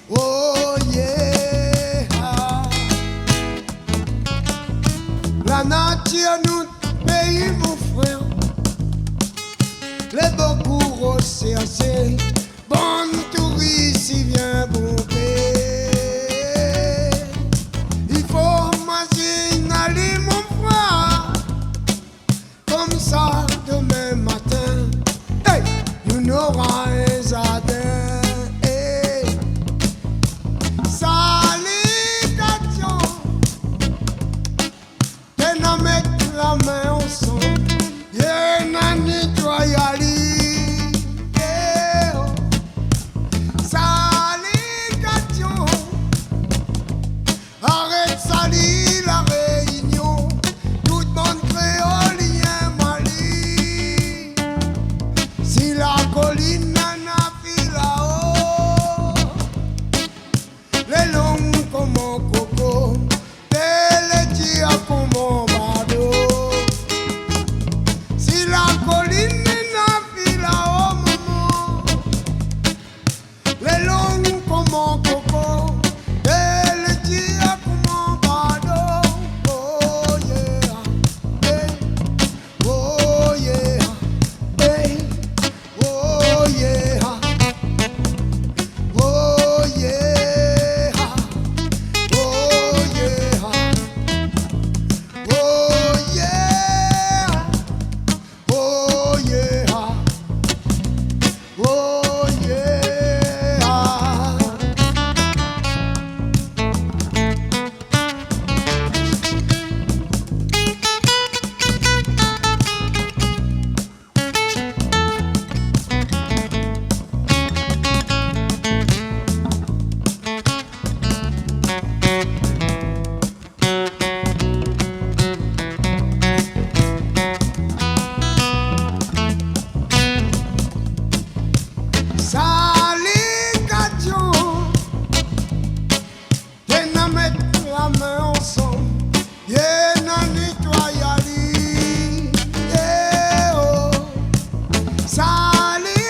oh yeah. La natir nout péi, mon frèr, lé bokou rosèrsé. Bann touris i vien bonpé. I fo mazine ali, mon frèr. Konmsa, domin matin, hey, nou nora in zardin, hey. Salikasyon, té na mèt la min ansanm, yé na nétoy ali, eh, oh. Salikasyon, arèt sali La Rényon, tout bann kréol i yèm ali. Si la kolinn néna fil aou, lé long koman koko, té lé dir koman bado. Si la kolinn néna fil aou momon, lé long koman koko, té lé dir koman bado. Oh yeah, eh. Oh yeah, eh. Oh yeah, oh yeah, oh yeah, oh yeah, oh yeah, oh yeah. Salikasyon, té na mèt la min ansanm, yé na nétoy ali, eh, oh. Salikasyon,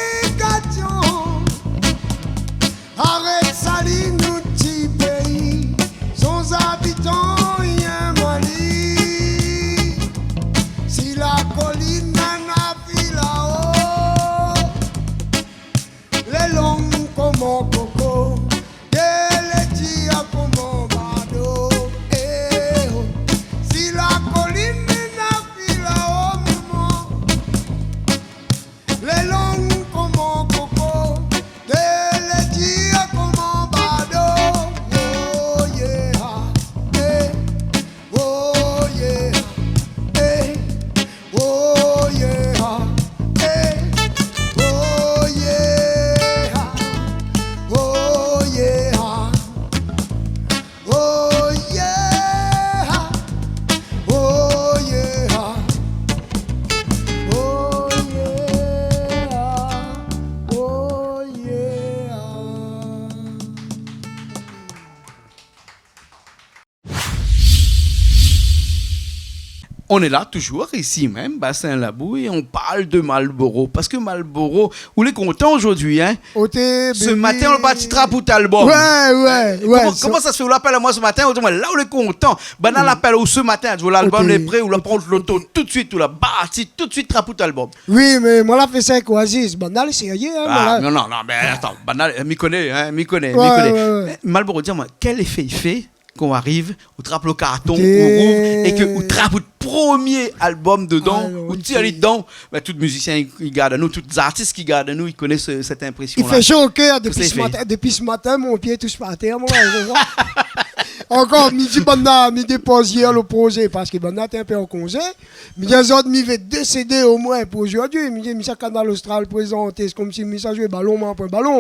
arèt sali nout ti péi, son zabitan i yèm ali. Si la kolinn néna fil aou, lé long koman koko, té lé dir koman bado, eh, oh. Si la kolinn néna fil aou momon, lé long koman koko, té lé dir koman bado. Oh yeah, eh. Oh yeah, eh. Oh yeah, eh. Oh yeah, oh yeah, oh yeah, oh yeah, oh yeah, oh yeah. On est là toujours, ici même, Bassin Labou, et on parle de Malboro. Parce que Malboro, ou lé kontan zordi, hein ? Oté, ce matin, ou la parti trap out album. Ouais, ouais, ouais. Koman, koman sa fé, ou la apèl amoin ce matin, ou di amoin, la, ou lé kontan. Banna la apèl aou ce matin, ou di, l'album lé pré, ou la pran loto tout de suite, ou la parti tout de suite trap out album. Oui, mé moin la fé sa èk Oasis. Banna lé sérié, hein, ah, voilà. Non, non, non, mé atann, banna, euh, mi koné, hein, mi koné, mi koné. Ouais, ouais. Eh, Malboro, di amoin, kèl éfé i fé kan ou ariv, ou trap lo karton, ou rouv, é ke ou trap out promié album dedan, ou tir ali dedan, bin, tout mizisien i, i gard anou, tout zartis ki gard anou, i koné se, sèt inprésion-la. I fé sho o kèr. Kosa i fé ? Dopi se matin, dopi se matin, mon pié i toush pa atèr, moin, ou voi. Ankor, mi di banna, mi dépoz yèr lo prozé, parske banna té in pé an konzé. Mi di azot, mi vé dé CD omoin pou zordi. Mi di, mi sa Kanal Austral prézanté, sé konmsi mi sa zoué balon, mi pran balon.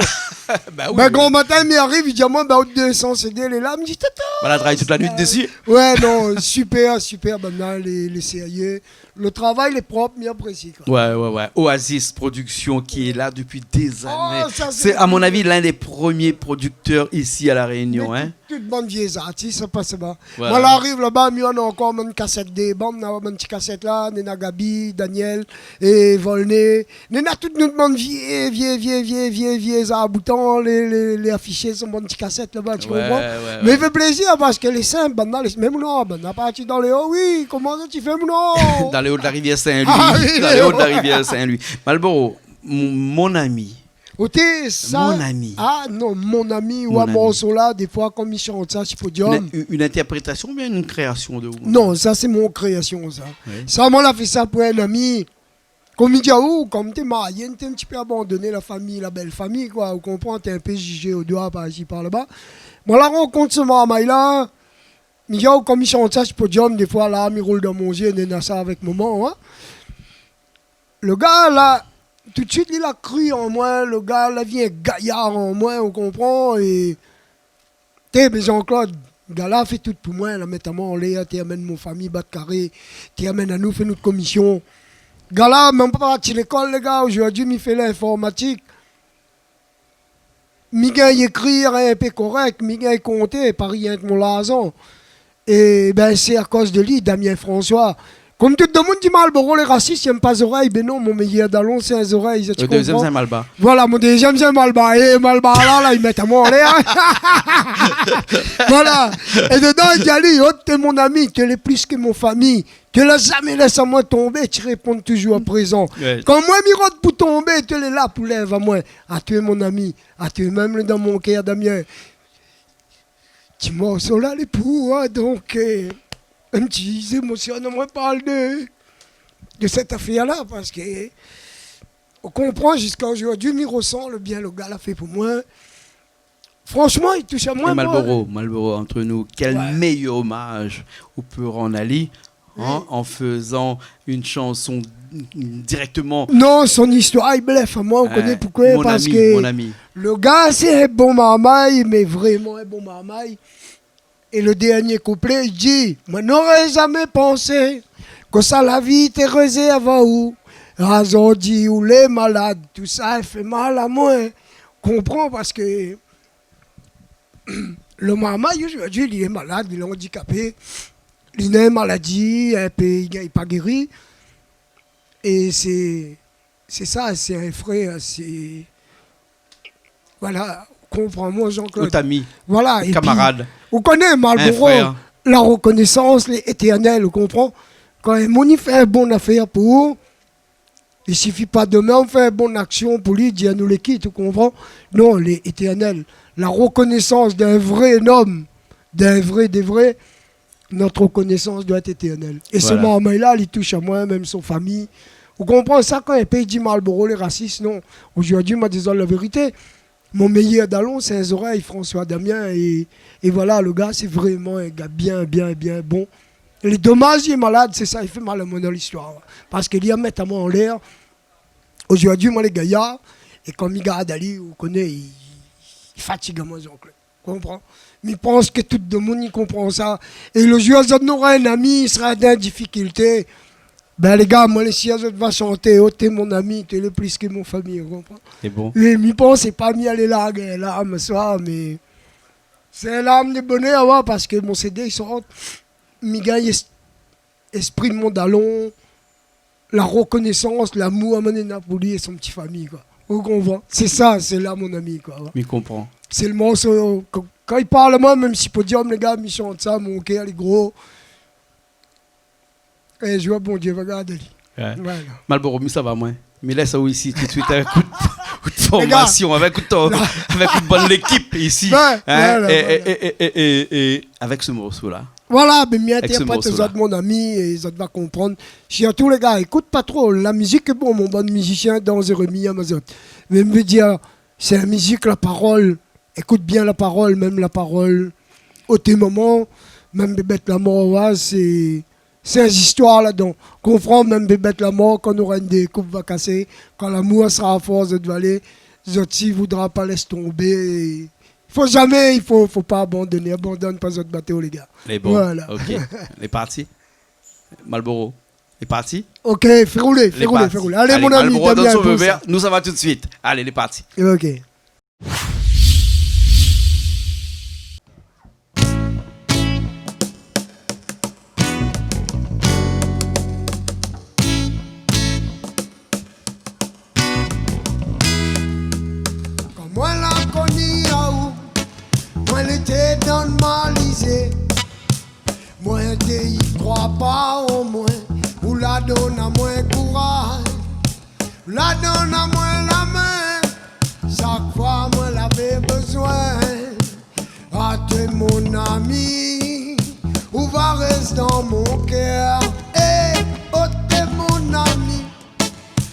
Ba oui, oui. Gran matin, mi ariv, li di amoin, ba, out dé san CD lé la. Mi di, tata. Banna la travay tout la nuit dési. Ouais, non, super, super, banna lé, lé sérié. Lo travay lé prop, mi aprésié, koi. Ouais, ouais, ouais. Oasis Production qui est là depuis des années. Oh, sa, sé, a mon avi, l'un des premiers producteurs ici à La Réunion, hein. Tout, tout bann vié artis, sa pas laba. Voilà. Moin la ariv laba, mi néna ankor bann kasèt dé bann, na bann ti kasèt la, néna Gaby, Daniel é Volney. Néna tout nout bann vié, vié, vié, vié, vié, vié zaboutan, lé, lé, lé afishé son bann ti kasèt laba, ti konpran ? Ouais, ouais. Mé i fé plézir parske lé sinp, banna, lé, mèm non, banna parti dan lé o, oui, koman sa ti fé, non ? Dan lé o de la rivièr Sin-Lwi. Ah oui, dan lé o de la rivièr Sin-Lwi. Malboro, mon, mon ami. Oté, sa, mon ami. Ah non, mon ami, mon ami. Morso la, défoi, kom mi shant sa si podiom. Une, une interprétation oubien une création de vous ? Non, sa sé mon kréasion, sa. Oui. Sa, moin la fé sa pou in ami. Kom mi di aou, kom té marié, té in ti pé abandoné, la fami, la bèl fami, koi, ou konpran, té in pé jijé o doi par isi, par laba. Moin la rankont se marmay la, mi di aou, kom mi shant sa si podiom, défoi la, mi roul dan mon zié, néna sa avèk momon, hein. Lo gars la, tout suit, li la kri an moin, lo gars la vien gayar an moin, ou konpran, é Té, mé Jean-Claude, gars la fé tout pou moin, la mèt amoin anlèr, té amenn mon fami bat karé, té amenn anou fé nout komision. Gars la, mèm pa parti lékol, lé gars, zordi mi fé linformatik. Mi gingn ékrir in pé korèk, mi gingn konté, pa rienk mon larzan. É bin, sé akoz de li, Damien François. Kom tout domoun di Malboro lé rasis, i èm pa zorèy. Bin non, mon méyèr dalon sé in zorèy, sa, ti konpran ? Lo dézièm sé in malbar. Voilà, mon dézièm sé in malbar. É malbar la, la, i mèt amoin anlèr, hein. Voilà. É dedan, i di ali, oh, t'es mon ami, t'es le plus que mon famille. Té la zamé lès amoin tonbé, ti répon toujour a prézan. Ouais. Kan moin mi rod pou tonbé, té lé la pou lèv amoin. A toi, mon ami, a toi mèm, dan mon kèr, Damien. Ti morso la, lé pou, hein, donk, euh, in ti zémosion, moin parl de, de sèt afèr la, parske, ou konpran, ziska zordi, mi rosan lo bien lo gars la fé pou moin. Franshman, i toush amoin, moin. Malboro, Malboro, entre nous, quel meilleur hommage ou peut rendre à lui, hein, en faisant une chanson directement. Non, son istoir, i blèf amoin, ou koné poukoué, parske lo gars sé in bon marmay, mé vréman in bon marmay. É lo dernié kouplé, i di : « Moin noré zamé pansé konmsa la vi té rézèrv aou. Azordi ou lé malad, tousa i fé mal amoin. » Konpran, parske lo marmay zordi, li lé malad, li lé andikapé, li néna in maladi, in pé, li gingn pa géri. É sé, sé sa, sé in frèr, sé, voilà, ou konpran amoin, Jean-Claude. Out ami. Voilà, é pi, kamarad. Ou koné, Malboro, in frèr. La rekonésans lé étèrnèl, ou konpran. Kan in moun i fé in bon afèr pou ou, i sifi pa domin ou fé in bon aksion pou li, di anou lé kit, ou konpran. Non, lé étèrnèl. La rekonésans d'in vré nonm, d'in vré de vré, notre reconnaissance doit être éternelle. É sé marmay la, li toush amoin, mèm son fami. Ou konpran sa, kan in pé i di Malboro lé rasis, non. Zordi, moin di azot la vérité. Mon méyèr dalon sé in zorèy, François Damien, é, é voilà, lo gars sé vréman in gars bien, bien, bien bon. Lé domaz li lé malad, sé sa i fé mal amoin dan listoir. Parske li la mèt amoin anlèr. Zordi moin lé gayar, é kan mi gard ali, ou koné, i, i fatig amoin, Jean-Claude. Konpran ? Mi pans ke tout domoun i konpran sa. É lo zour zot nora in ami, i sra dan difikilté. Bin, lé gars, moin lé sir zot va shanté : « Oh, t'es mon ami, t'es le plus que mon famille », ou konpran ? Sé bon. É mi pans sé pa mi alé larg in larm aswar, mé sé in larm de bonèr, ouais, parske mon CD i sort, mi gingn es-, ésprim mon dalon, la rekonésans, lamour amoin néna pou li é son ti fami, koi. Ou konpran ? Sé sa, sé la, mon ami, koi, ouais. Mi konpran. Sé lo morso, kan, kan i parl amoin, mèm si podiom, lé gars, mi shant sa, mon kèr lé gro. É mi di Bondié va gard ali. Ouais. Voilà. Malboro, mi sava, moin. Mi lès aou isi tout suit avèk out, out formasion, avèk out, avèk out bann lékip isi. Ouais, voilà, é, é, é avèk se morso la. Voilà, bin, mi interprèt azot, mon ami, é zot va konprann. Sirtou lé gars, ékout pa tro. La mizik lé bon, mon bann mizisien, dan Jérémie, a mazot. Mé mi vé dir, sé in mizik, la parol. Ékout bien la parol, mèm la parol. Oté moman, mèm Bébèt Lamor, wa, sé, sé zistoir ladan. Konpran, mèm Bébèt Lamor, kan nou règne dé koup va kasé, kan lamour sra fors, zot va alé, zot i voudra pa lès tonbé. Fo zamé, i fo, fo pa abandoné, abandone pa zot bato, lé gars. Lé bon. Voilà. Ok. Lé parti. Malboro. Lé parti. Ok, fé roulé, fé roulé, fé roulé. Alé, mon ami, Malboro, donn son feu vert. Nou sava tout suit. Alé, lé parti. Ok. Kan moin la koni aou, moin lété dan malizé. Moin té i kroi pa an moin, ou la donn amoin kouraj, ou la donn amoin la min, shak foi moin lavé bezoin. Adié mon ami, ou va rès dan mon kèr. Eh, oté mon ami,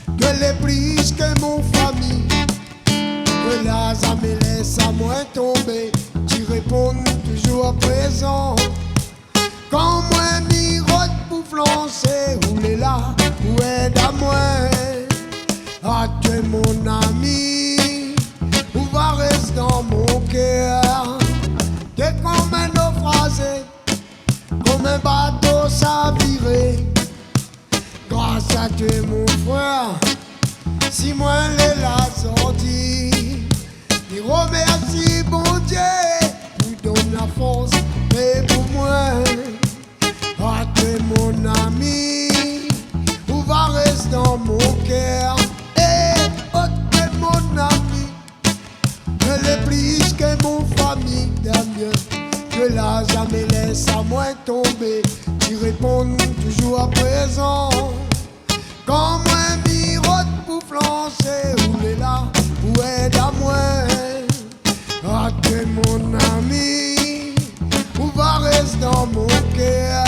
ou lé plis ke mon fami. Ou la zamé lès amoin tonbé, ou réponn toujour prézan. Kan moin mi rod pou flansé, ou lé la pou èd amoin. Adié mon ami, ou va rès dan mon kèr. Té konm in nofrazé, konm in bato saviré. Gras adié mon frèr, si moin lé la zordi, mi romèrsi Bondié pou donn la fors, mé pou moin. Adié mon ami, ou va rès dan mon kèr. Eh, adié mon ami, ou lé plis ke mon fami, Damien. Ou la zamé lès amoin tonbé, ou réponn toujour prézan. Kan moin mi rod pou flansé, ou lé la pou èd amoin. Adié mon ami, ou va rès dan mon kèr.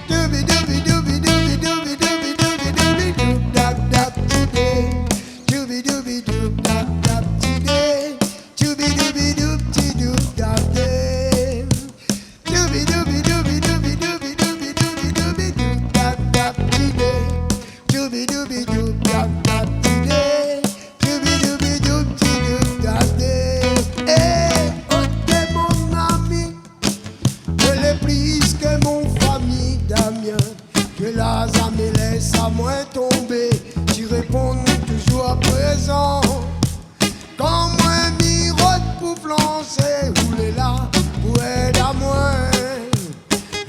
Doubi doubi doubi doubi doubi doubi doubi doubi doub dab dab ti dé. Doubi doubi doub dab dab ti dé. Doubi doubi doub ti doub dab dé. Doubi doubi doubi doubi doubi doubi doubi doub dab dab ti dé. Doubi doubi doub dab dab ti dé. Doubi doubi doub ti doub dab dé. Eh, oté mon ami, ou lé plis ke mon fami, Damien. Ou la zamé lès amoin tonbé, ou réponn toujour prézan. Kan moin mi rod pou flansé, ou lé la pou èd amoin.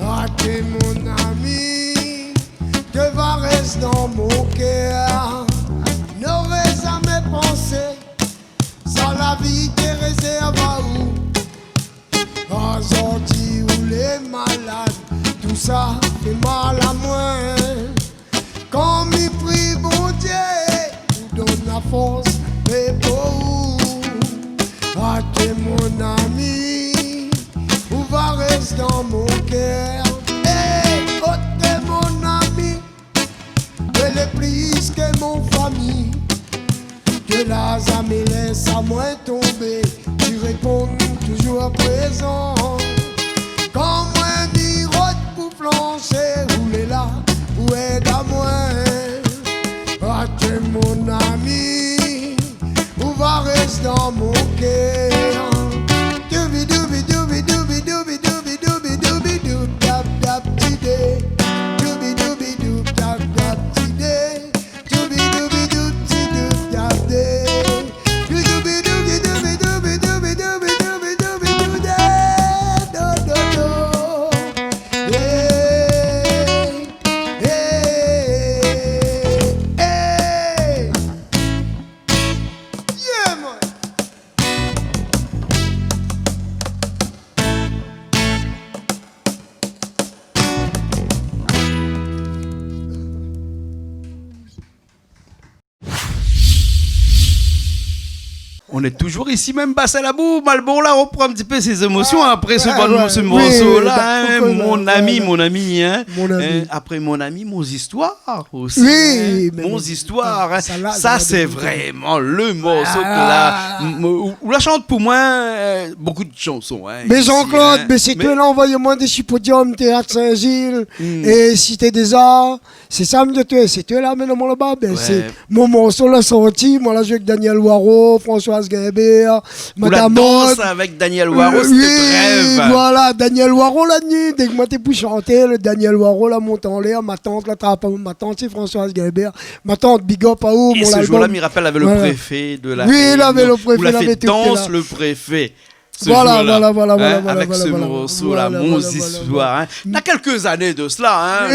Adié mon ami, ou va rès dan mon kèr. Noré zamé pansé sa la vi té rézèrv aou. Azordi ou lé malad, tousa fé mal amoin. Kan mi pri Bondié pou donn la fors, mé pou ou. Adié mon ami, ou va rès dan mon kèr. Eh, oté mon ami, ou lé plis ke mon fami. Ou la zamé lès amoin tonbé, ou réponn toujour prézan. Kan moin mi rod pou flansé, ou lé la pou èd amoin. Adié mon ami, ou va rès dan mon kèr. Doubi doubi doubi doubi doubi doubi doubi doub dab dab ti dé. Doubi doubi doub dab dab ti dé. Doubi doubi doub ti doub dab dé. Doubi doubi doubi doubi doubi doubi doubi doub dé do do do. Hey, hey, hey. Yeah, man. On est toujours ici, même Bassin Labou. Malboro la repran in ti pé sé zémosion apré se bann, se morso la, hein. Mon ami, mon ami, hein. Mon ami. Hein, apré Mon ami, Mon zistoir osi, hein. Mon zistoir, hein. Sa sé vréman le morso ke la, m-, ou, ou la shant pou moin, euh, bonpé de shanson, hein, isi, Jean-Claude, hein. Mé sé toi la anvoy amoin dési Podium, Téat Sin-Zil é Cité des Arts. Sé sa, mi di aou, sé toi la amenn amoin laba. Ben, sé mon morso la sorti, moin la zoué avèk Danyèl Waro, Françoise Gaimbert, Madame Aude. Ou la dans avèk Danyèl Waro, sété in rèv. Oui, voilà, Danyèl Waro la ni, dèk moin té pou shanté, le Danyèl Waro la mont anlèr, ma tant la trap, ma tant sé Françoise Gaimbert. Ma tant, big up aou, mon album. É se zour la, mi rapèl, lavé le préfé de la Réunion. Oui, lavé le préfé, lavé tout, la. Ou la fé dans le préfé. Voilà, voilà, voilà, voilà, avèk se morso la, Mon zistoir, hein. Na kèlk zané de sela, hein,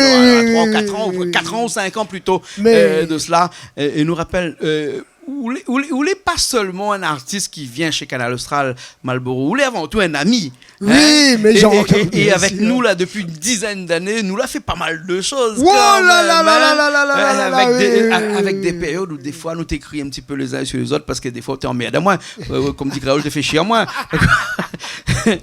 troi, kat an, kat an ou sink an plito, euh, de sela. É, é nou rapèl, euh, ou lé, ou lé, ou lé pa sèlman in artis ki vien shé Kanal Austral, Malboro, ou lé avan tou in ami, hein. Oui, mé é, é, é avèk nou la, dopi in dizèn d'ané, nou la fé pa mal de shoz kan mèm, hein. Oh la la la la la la, avèk dé, a-, avèk dé périod ou défoi nou té kri in ti pé lé zin su lé zot, parske défoi ou té anmèrd amoin. Ouais, ouais, konm di kréol, té fé shié amoin.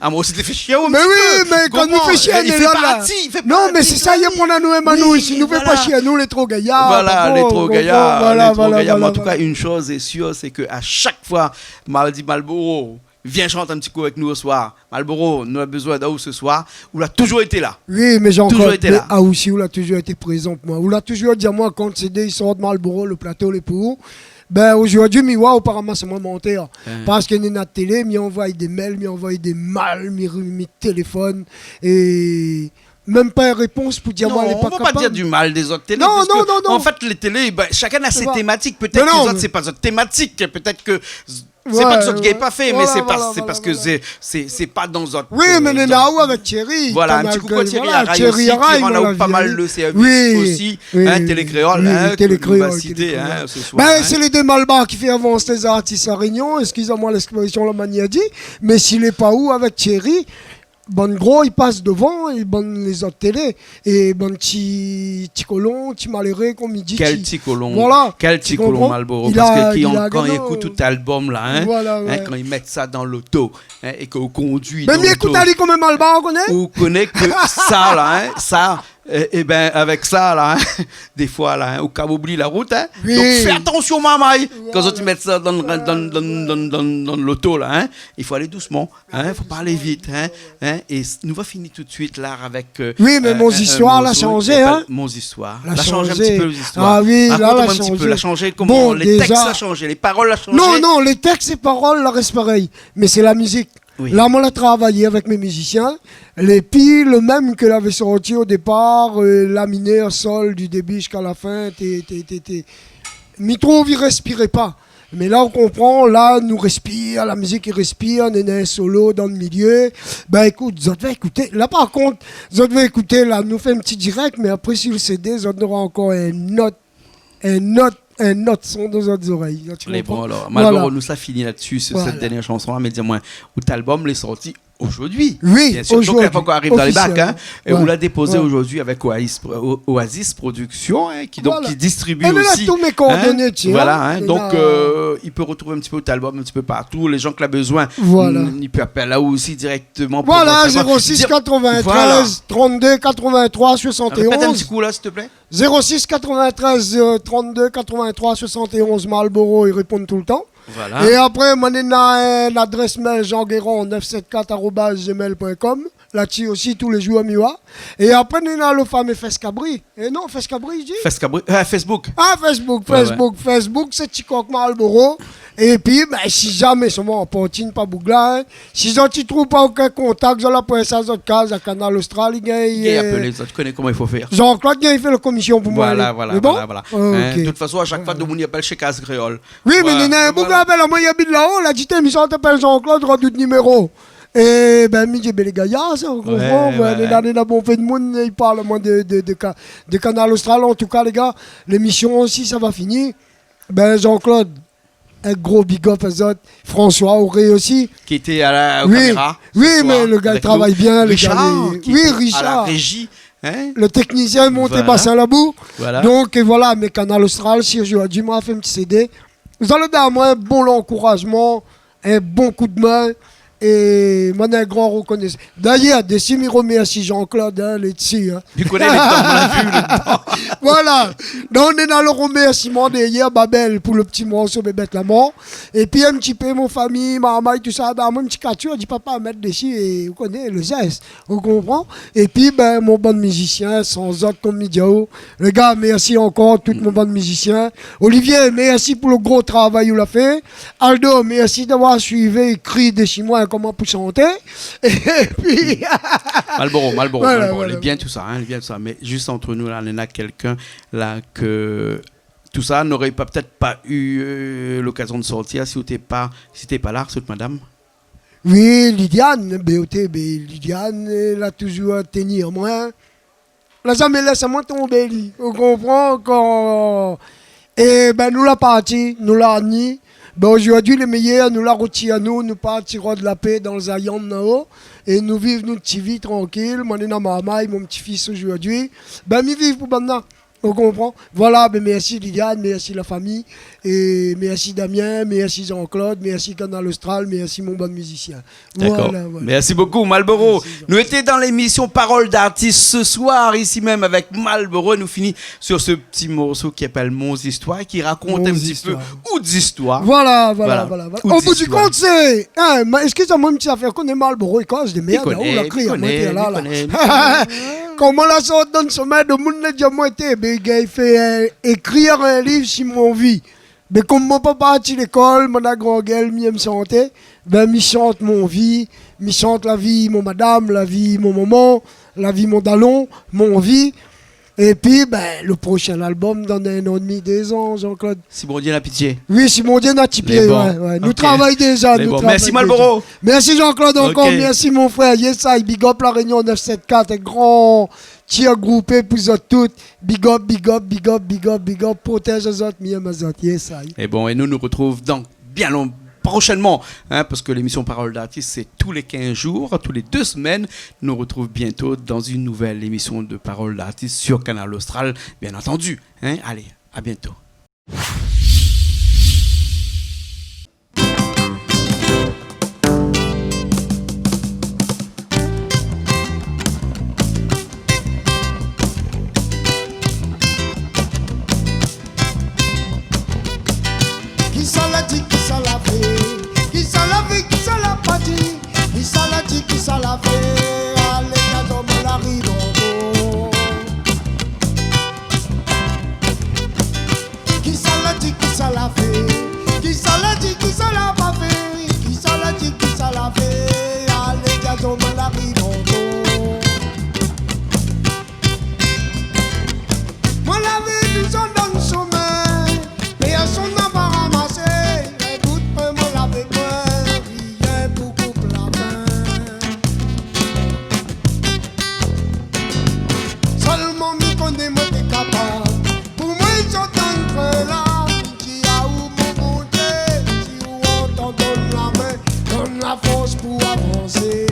Amoin osi té fé shié aou in ti pé. Mé oui, mé kan nou fé shié, nou lé la. Non, mé sé sa, i aprann anou, hein, Manou, isi nou fé pa shié, nou lé tro gayar. Voilà, lé tro gayar, lé tro gayar. Mé an tou ka, inn shoz lé sir, sé ke a shak foi, Maldi Malboro vien shant in ti kou avèk nou se soir. Malboro, nou la bezoin d'aou se soir. Ou la touzour été la. Oui, mé Jean-Claude, mé aou osi, ou la touzour été prézan pou moin. Ou la touzour di amoin, kan sé dé i sort Malboro, le plato lé pou ou. Ben, ojourdui, mi oi, ou pa ramas amoin mon tèr. Parske néna télé, mi anvoy dé mail, mi anvoy dé mail, mi, mi téléfone, é mèm pa in répons pou di amoin lé pa kapab. Non, on va pas dire du mal des autres télé, non, non, non. An fèt, lé télé, ben, shakinn na sé tématik. Pétèt ke zot, sé pa zot tématik. Pétèt ke sé pa ke zot i gingn pa fé, mé sé pa, sé parske sé, sé, sé pa dan zot, euh, dan... Oui, mé néna ou avèk Thierry. Voilà, in ti koukou à Thierry Araye osi, ki rann aou pa mal de sèrvis osi, hein, Télé Kréol, hein, ke nou va sité, hein, se soir, hein. Ben, sé lé dé malbar ki fé avans lé zartis La Rényon, eskiz amoin lèksprésyon, la manièr di, mé si lé pa ou avèk Thierry, bann gro i pas dovan, é bann lézot télé, é bann ti, ti kolon, ti maléré, konm i di. Kèl ti kolon, voilà, kèl ti kolon, Malboro, parske ki, kan i ékout tout album la, hein, kan i mèt sa dan loto, hein, é ke ou kondui dan loto, mé mi ékout ali konm in malbar, ou koné, ou koné ke sa la, hein, sa, euh, é ben, avèk sa la, hein, défoi la, hein, ou kab oubli la rout, hein. Oui. Donk fé atansyon, marmay, kan zot i mèt sa dan, dan, dan loto la, hein. I fo alé dousman. Hein, fo pa alé vit, hein, hein, é s-, nou va fini tout de suit la avèk, euh, oui, mé in, Mon zistoir la shanzé, hein. Mon zistoir. La shanzé in ti pé, zistoir. Ah oui, la, la shanzé. Rakont amoin in ti pé, la shanzé koman ? Bon, lé tèks la shanzé, lé parol la shanzé. Non, non, lé tèks é parol la rès parèy, mé sé la mizik. Oui. La, moin la travay avèk mé mizisien, lé pi le mèm ke lavé sorti o dépar, euh, la minèr, sol, du débi ziska la fin, té, té, té, té. Mi trouv i rèspir pa. Mé la, ou konpran, la, nou rèspir, la mizik i rèspir, néna in solo dan le milié. Ben, ékout, zot va ékouté. La, par kont, zot va ékouté, la, nou fé in ti dirèk, mé apré, si le CD, zot nora ankor in ot, in ot, in ot son dan zot zorèy. Lé bon, alor. Voilà. Malboro, nou sa fini la-dsi, su sèt dèrnièr shanson la, mé di amoin, out album lé sorti ojourdui. Oui, bien sûr. Donk, la pankor ariv dan lé bak, hein. Ofisièlman. É ou la dépozé ojourdui avèk Oasis Pro-, O-, Oasis Production, hein, ki, donk, ki distribi osi, hein. Voilà. Tout mé koordoné, tu vois. Voilà, hein. Donk, euh, i pé retrouv in ti pé out album in ti pé partou. Lé jan ke la bezoin, mm, i pé apèl aou osi dirèkteman pou... Voilà, zéro six quatre-vingt-treize trente-deux quatre-vingt-trois soixante et onze. Répèt in ti kou la, s'il te plaît. Zéro six quatre-vingt-treize, euh, trente-deux quatre-vingt-trois soixante et onze, Malboro, i réponn toultan. Voilà. É apré, moin néna in adrès mail, jean guérand neuf sept quatre arobase gmail point com. La-dsi osi, tou lé zour, mi oi. É apré, néna le famé Fès Kabri. É non, Fès Kabri, i di ? Fès Kabri, euh, Facebook. Ah, Facebook, Facebook, sé Tikok Malboro. Épi, ben, si zamé, solman, Portine, pa boug la, hein. Si zot i trouv pa okin kontak, zot la pran sa, zot kaz a Kanal Austral, i gingn, euh, apèl, zot i koné koman i fo fèr. Jean-Claude i gingn fé le komision pou moin. Voilà, voilà, voilà. Lé bon ? Hein, de tout fason, a shak foi, domoun i apèl shé Kaz Kréol. Oui, mé néna in boug la apèl amoin, i abit la-o, la di, té, mi sort apèl Jean-Claude, rod out niméro. É ben, mi di, ben, lé gayar sa, ou konpran, néna, néna bonpé d'moun i parl amoin de, de, de Ka-, de Kanal Austral. An tou ka, lé gars, lémision osi, sa va fini. Ben, Jean-Claude, in gro big up azot. François Auré osi. Ki lété a la, o kaméra, se soir, avèk nou. Oui, mé le gars i travay bien, le gars, Richard, ki lété a la réji, hein. Le teknisien i mont Bassin Labou. Voilà. Donk, euh, voilà, mé Kanal Austral, si ojourdui moin la fé in ti CD, zot la donn amoin in bon lankourazman, in bon koudmin, é moin néna in gran rokonésan. Dayèr, dési mi romèrsi Jean-Claude, hein, lé dsi, hein. Li koné lé tan, moin la vi lé tan. Voilà. Donk, nou néna lo romèrsiman dayèr, Babel, pou lo ti morso Bébèt Lamor. Épi in ti pé mon famiy, marmay, tousa, bin, amoin, in ti katyou, di papa, mèt dési, é ou koné, lo zès, ou konpran ? Épi, bin, mon bann mizisien, san zot, konm mi di aou, lé gars, mèrsi ankor, tout mon bann mizisien. Olivier, mèrsi pou lo gro travay ou la fé. Aldo, mèrsi d'avoir suivi, ékri dési moin koman pou shanté. Épi Malboro, Malboro, voilà, Malboro, voilà, lé bien tousa, hein, lé bien tousa. Mé zis ant nou la, néna kèlkin la ke tousa noré pa, pétèt pa u, euh, lokazion de sortir si ou té pa, si té pa la, si out madam. Oui, Lidiane, bé, oté, bé, Lidiane, euh, la touzour tini amoin. La zamé lès amoin tonbé, li. Ou konpran, kan, é bin, nou la parti, nou la ni. Bin, ojourdui, lé méyèr, nou la rotir anou, nou parti rod la pé dan Zion, laba. É nou viv nout ti vi trankil. Moin néna marmay, mon ti fis ojourdui. Bin, mi viv pou banna. Ou konpran ? Voilà, bin, mèrsi Liliane, mèrsi la famiy, é mèrsi Damien, mèrsi Jean-Claude, mèrsi Kanal Austral, mèrsi mon bann mizisien. Dakor. Voilà, voilà. Mèrsi bokou, Malboro. Mèrsi, Jean-Claude. Nou lété dan lémisyon Parole d'artiste ce soir, isi mèm avèk Malboro. Nou fini sur ce petit morceau ki apèl Mon Zistoir, ki rakont in ti pé out zistoir. Mon Zistoir. Voilà, voilà, voilà. Voilà. Out zistoir. O bout di kont, sé, hein, ma, eskiz amoin, in ti zafèr, koné Malboro, i koz de mèrd, hein, ou la kri, li koné, li koné. Koman la sort dan somèy, domoun la di amoin, té, bé, gars, i fé, euh, ékrir in liv si mon vi. Bin, kom moin la pa parti lékol, moin la gran gèl, mi èm shanté, bin, mi shant mon vi, mi shant la vi mon madam, la vi mon momon, la vi mon dalon, mon vi. Épi, bin, lo proshin albom, dan in an é dmi, dé zan, Jean-Claude. Si Bondié na pitié. Oui, si Bondié na pitié, ouais, ouais. Mé bon, ok. Nou travay déza, nou travay déza. Mé bon, mèrsi Malboro. Mèrsi Jean-Claude ankor, mèrsi mon frèr. Ok. Yes I, big up La Réunion neuf sept quatre, in gran ti groupé pou zot tout. Big up, big up, big up, big up, big up. Protèz azot, mi èm azot. Yes I. É bon, é nou, nou artrouv dan bien long, prochainement, hein, parce que l'émission Parole d'artiste, c'est tous les quinze jours, tous les deux semaines. Nous retrouvons bientôt dans une nouvelle émission de Parole d'artiste sur Kanal Austral, bien entendu, hein. Allez, à bientôt. Kisa la di, kisa la fé, kisa la vi, kisa la pa di, kisa la di, kisa la fé, alé, gazon, moin la riv ankor. Kisa la di, kisa la fé, kisa la di, kisa la pa fé, kisa la di, kisa la fé, alé, gazon, moin la riv ankor. Moin la vi dé zan dan somin, pèrsone la pa ramasé, in bout pin moin lavé pwin, rien pou koup la fin. Sèlman mi koné moin té kapab. Pou moin, zot antrèn la, mi di aou, mon Bondié, si ou antan, donn la min, donn la fors pou avansé.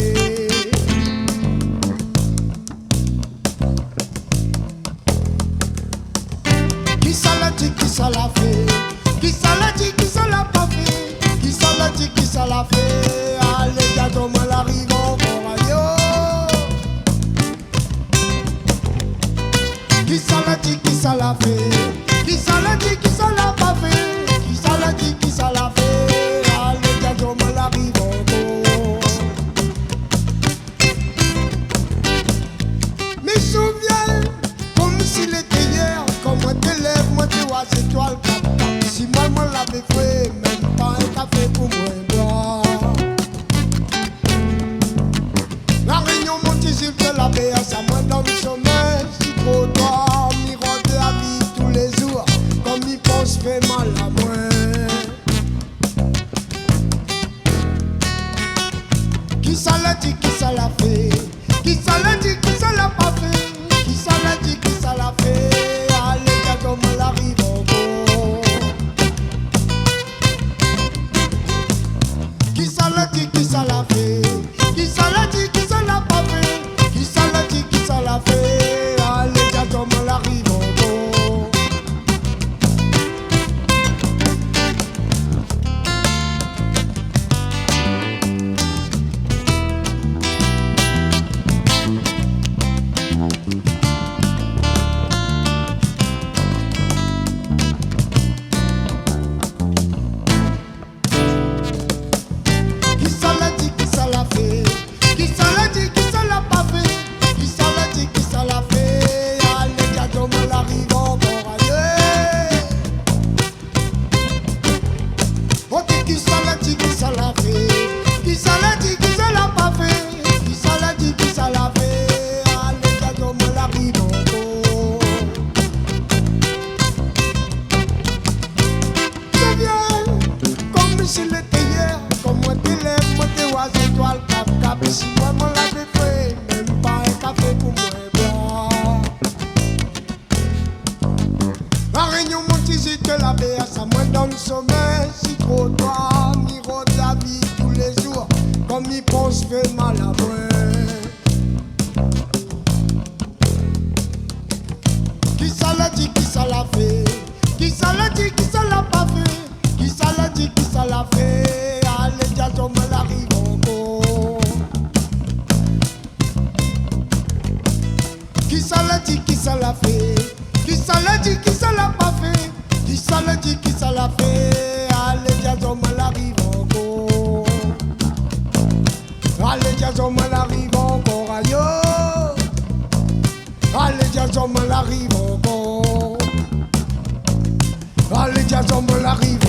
Kisa la di, kisa la fé, kisa la di, kisa la pa fé, kisa la di, kisa la fé, alé, gazon, moin la riv ankor, ayo. Kisa la di, kisa la fé, kisa la di, kisa la pa fé, kisa la di, kisa la fé, alé, gazon, moin la riv ankor. Mi souvien, konm si lété yèr, kan moin té lèv, moin té oi zétwal kap kap. Si moin, moin lavé fré, mèm pa in kafé pou moin bwar. La Rényon, mon ti zil, té la bèrs amoin dan somin, si trotwar, mi rod la vi toulézour, kan mi pans fé mal amoin. Kisa la di, kisa la fé, kisa la di, kisa la pa fé, kisa la di, kisa la fé, alé, gazon, moin la riv ankor. Kisa la di, kisa la fé, kisa la di, kisa la pa fé, kisa la di, kisa la fé, alé, gazon, moin la riv ankor. Kisa la di, kisa la fé? Kisa la di, kisa la pa fé? Kisa la di, kisa la fé? Alé, djaz, omwin la ariv ankor. Sé bien, kom si lété yèr, kom mwin té lèv, mwin té oi zétwal kap kap. Si mwin, mwin lavé fé, mèm pa in kafé pou mwin bwar. La Rényon, mon ti zit, la bèr, sa mwin dann somèy si trotwar, mi rod la vi toulézour, kom mi pans fé mal amwin. Kisa la di, kisa la fé? Kisa la di, kisa la pa fé? Kisa la di, kisa la fé? Alé, djaz, omwin la ariv ankor. Kisa la di, kisa la fé? Kisa la di, kisa la pa fé? Kisa la di, kisa la fé? Alé, djaz, omwin la ariv ankor. Alé, djaz, omwin la ariv ankor, ayo. Alé, djaz, omwin la ariv ankor. Alé, djaz, omwin la ariv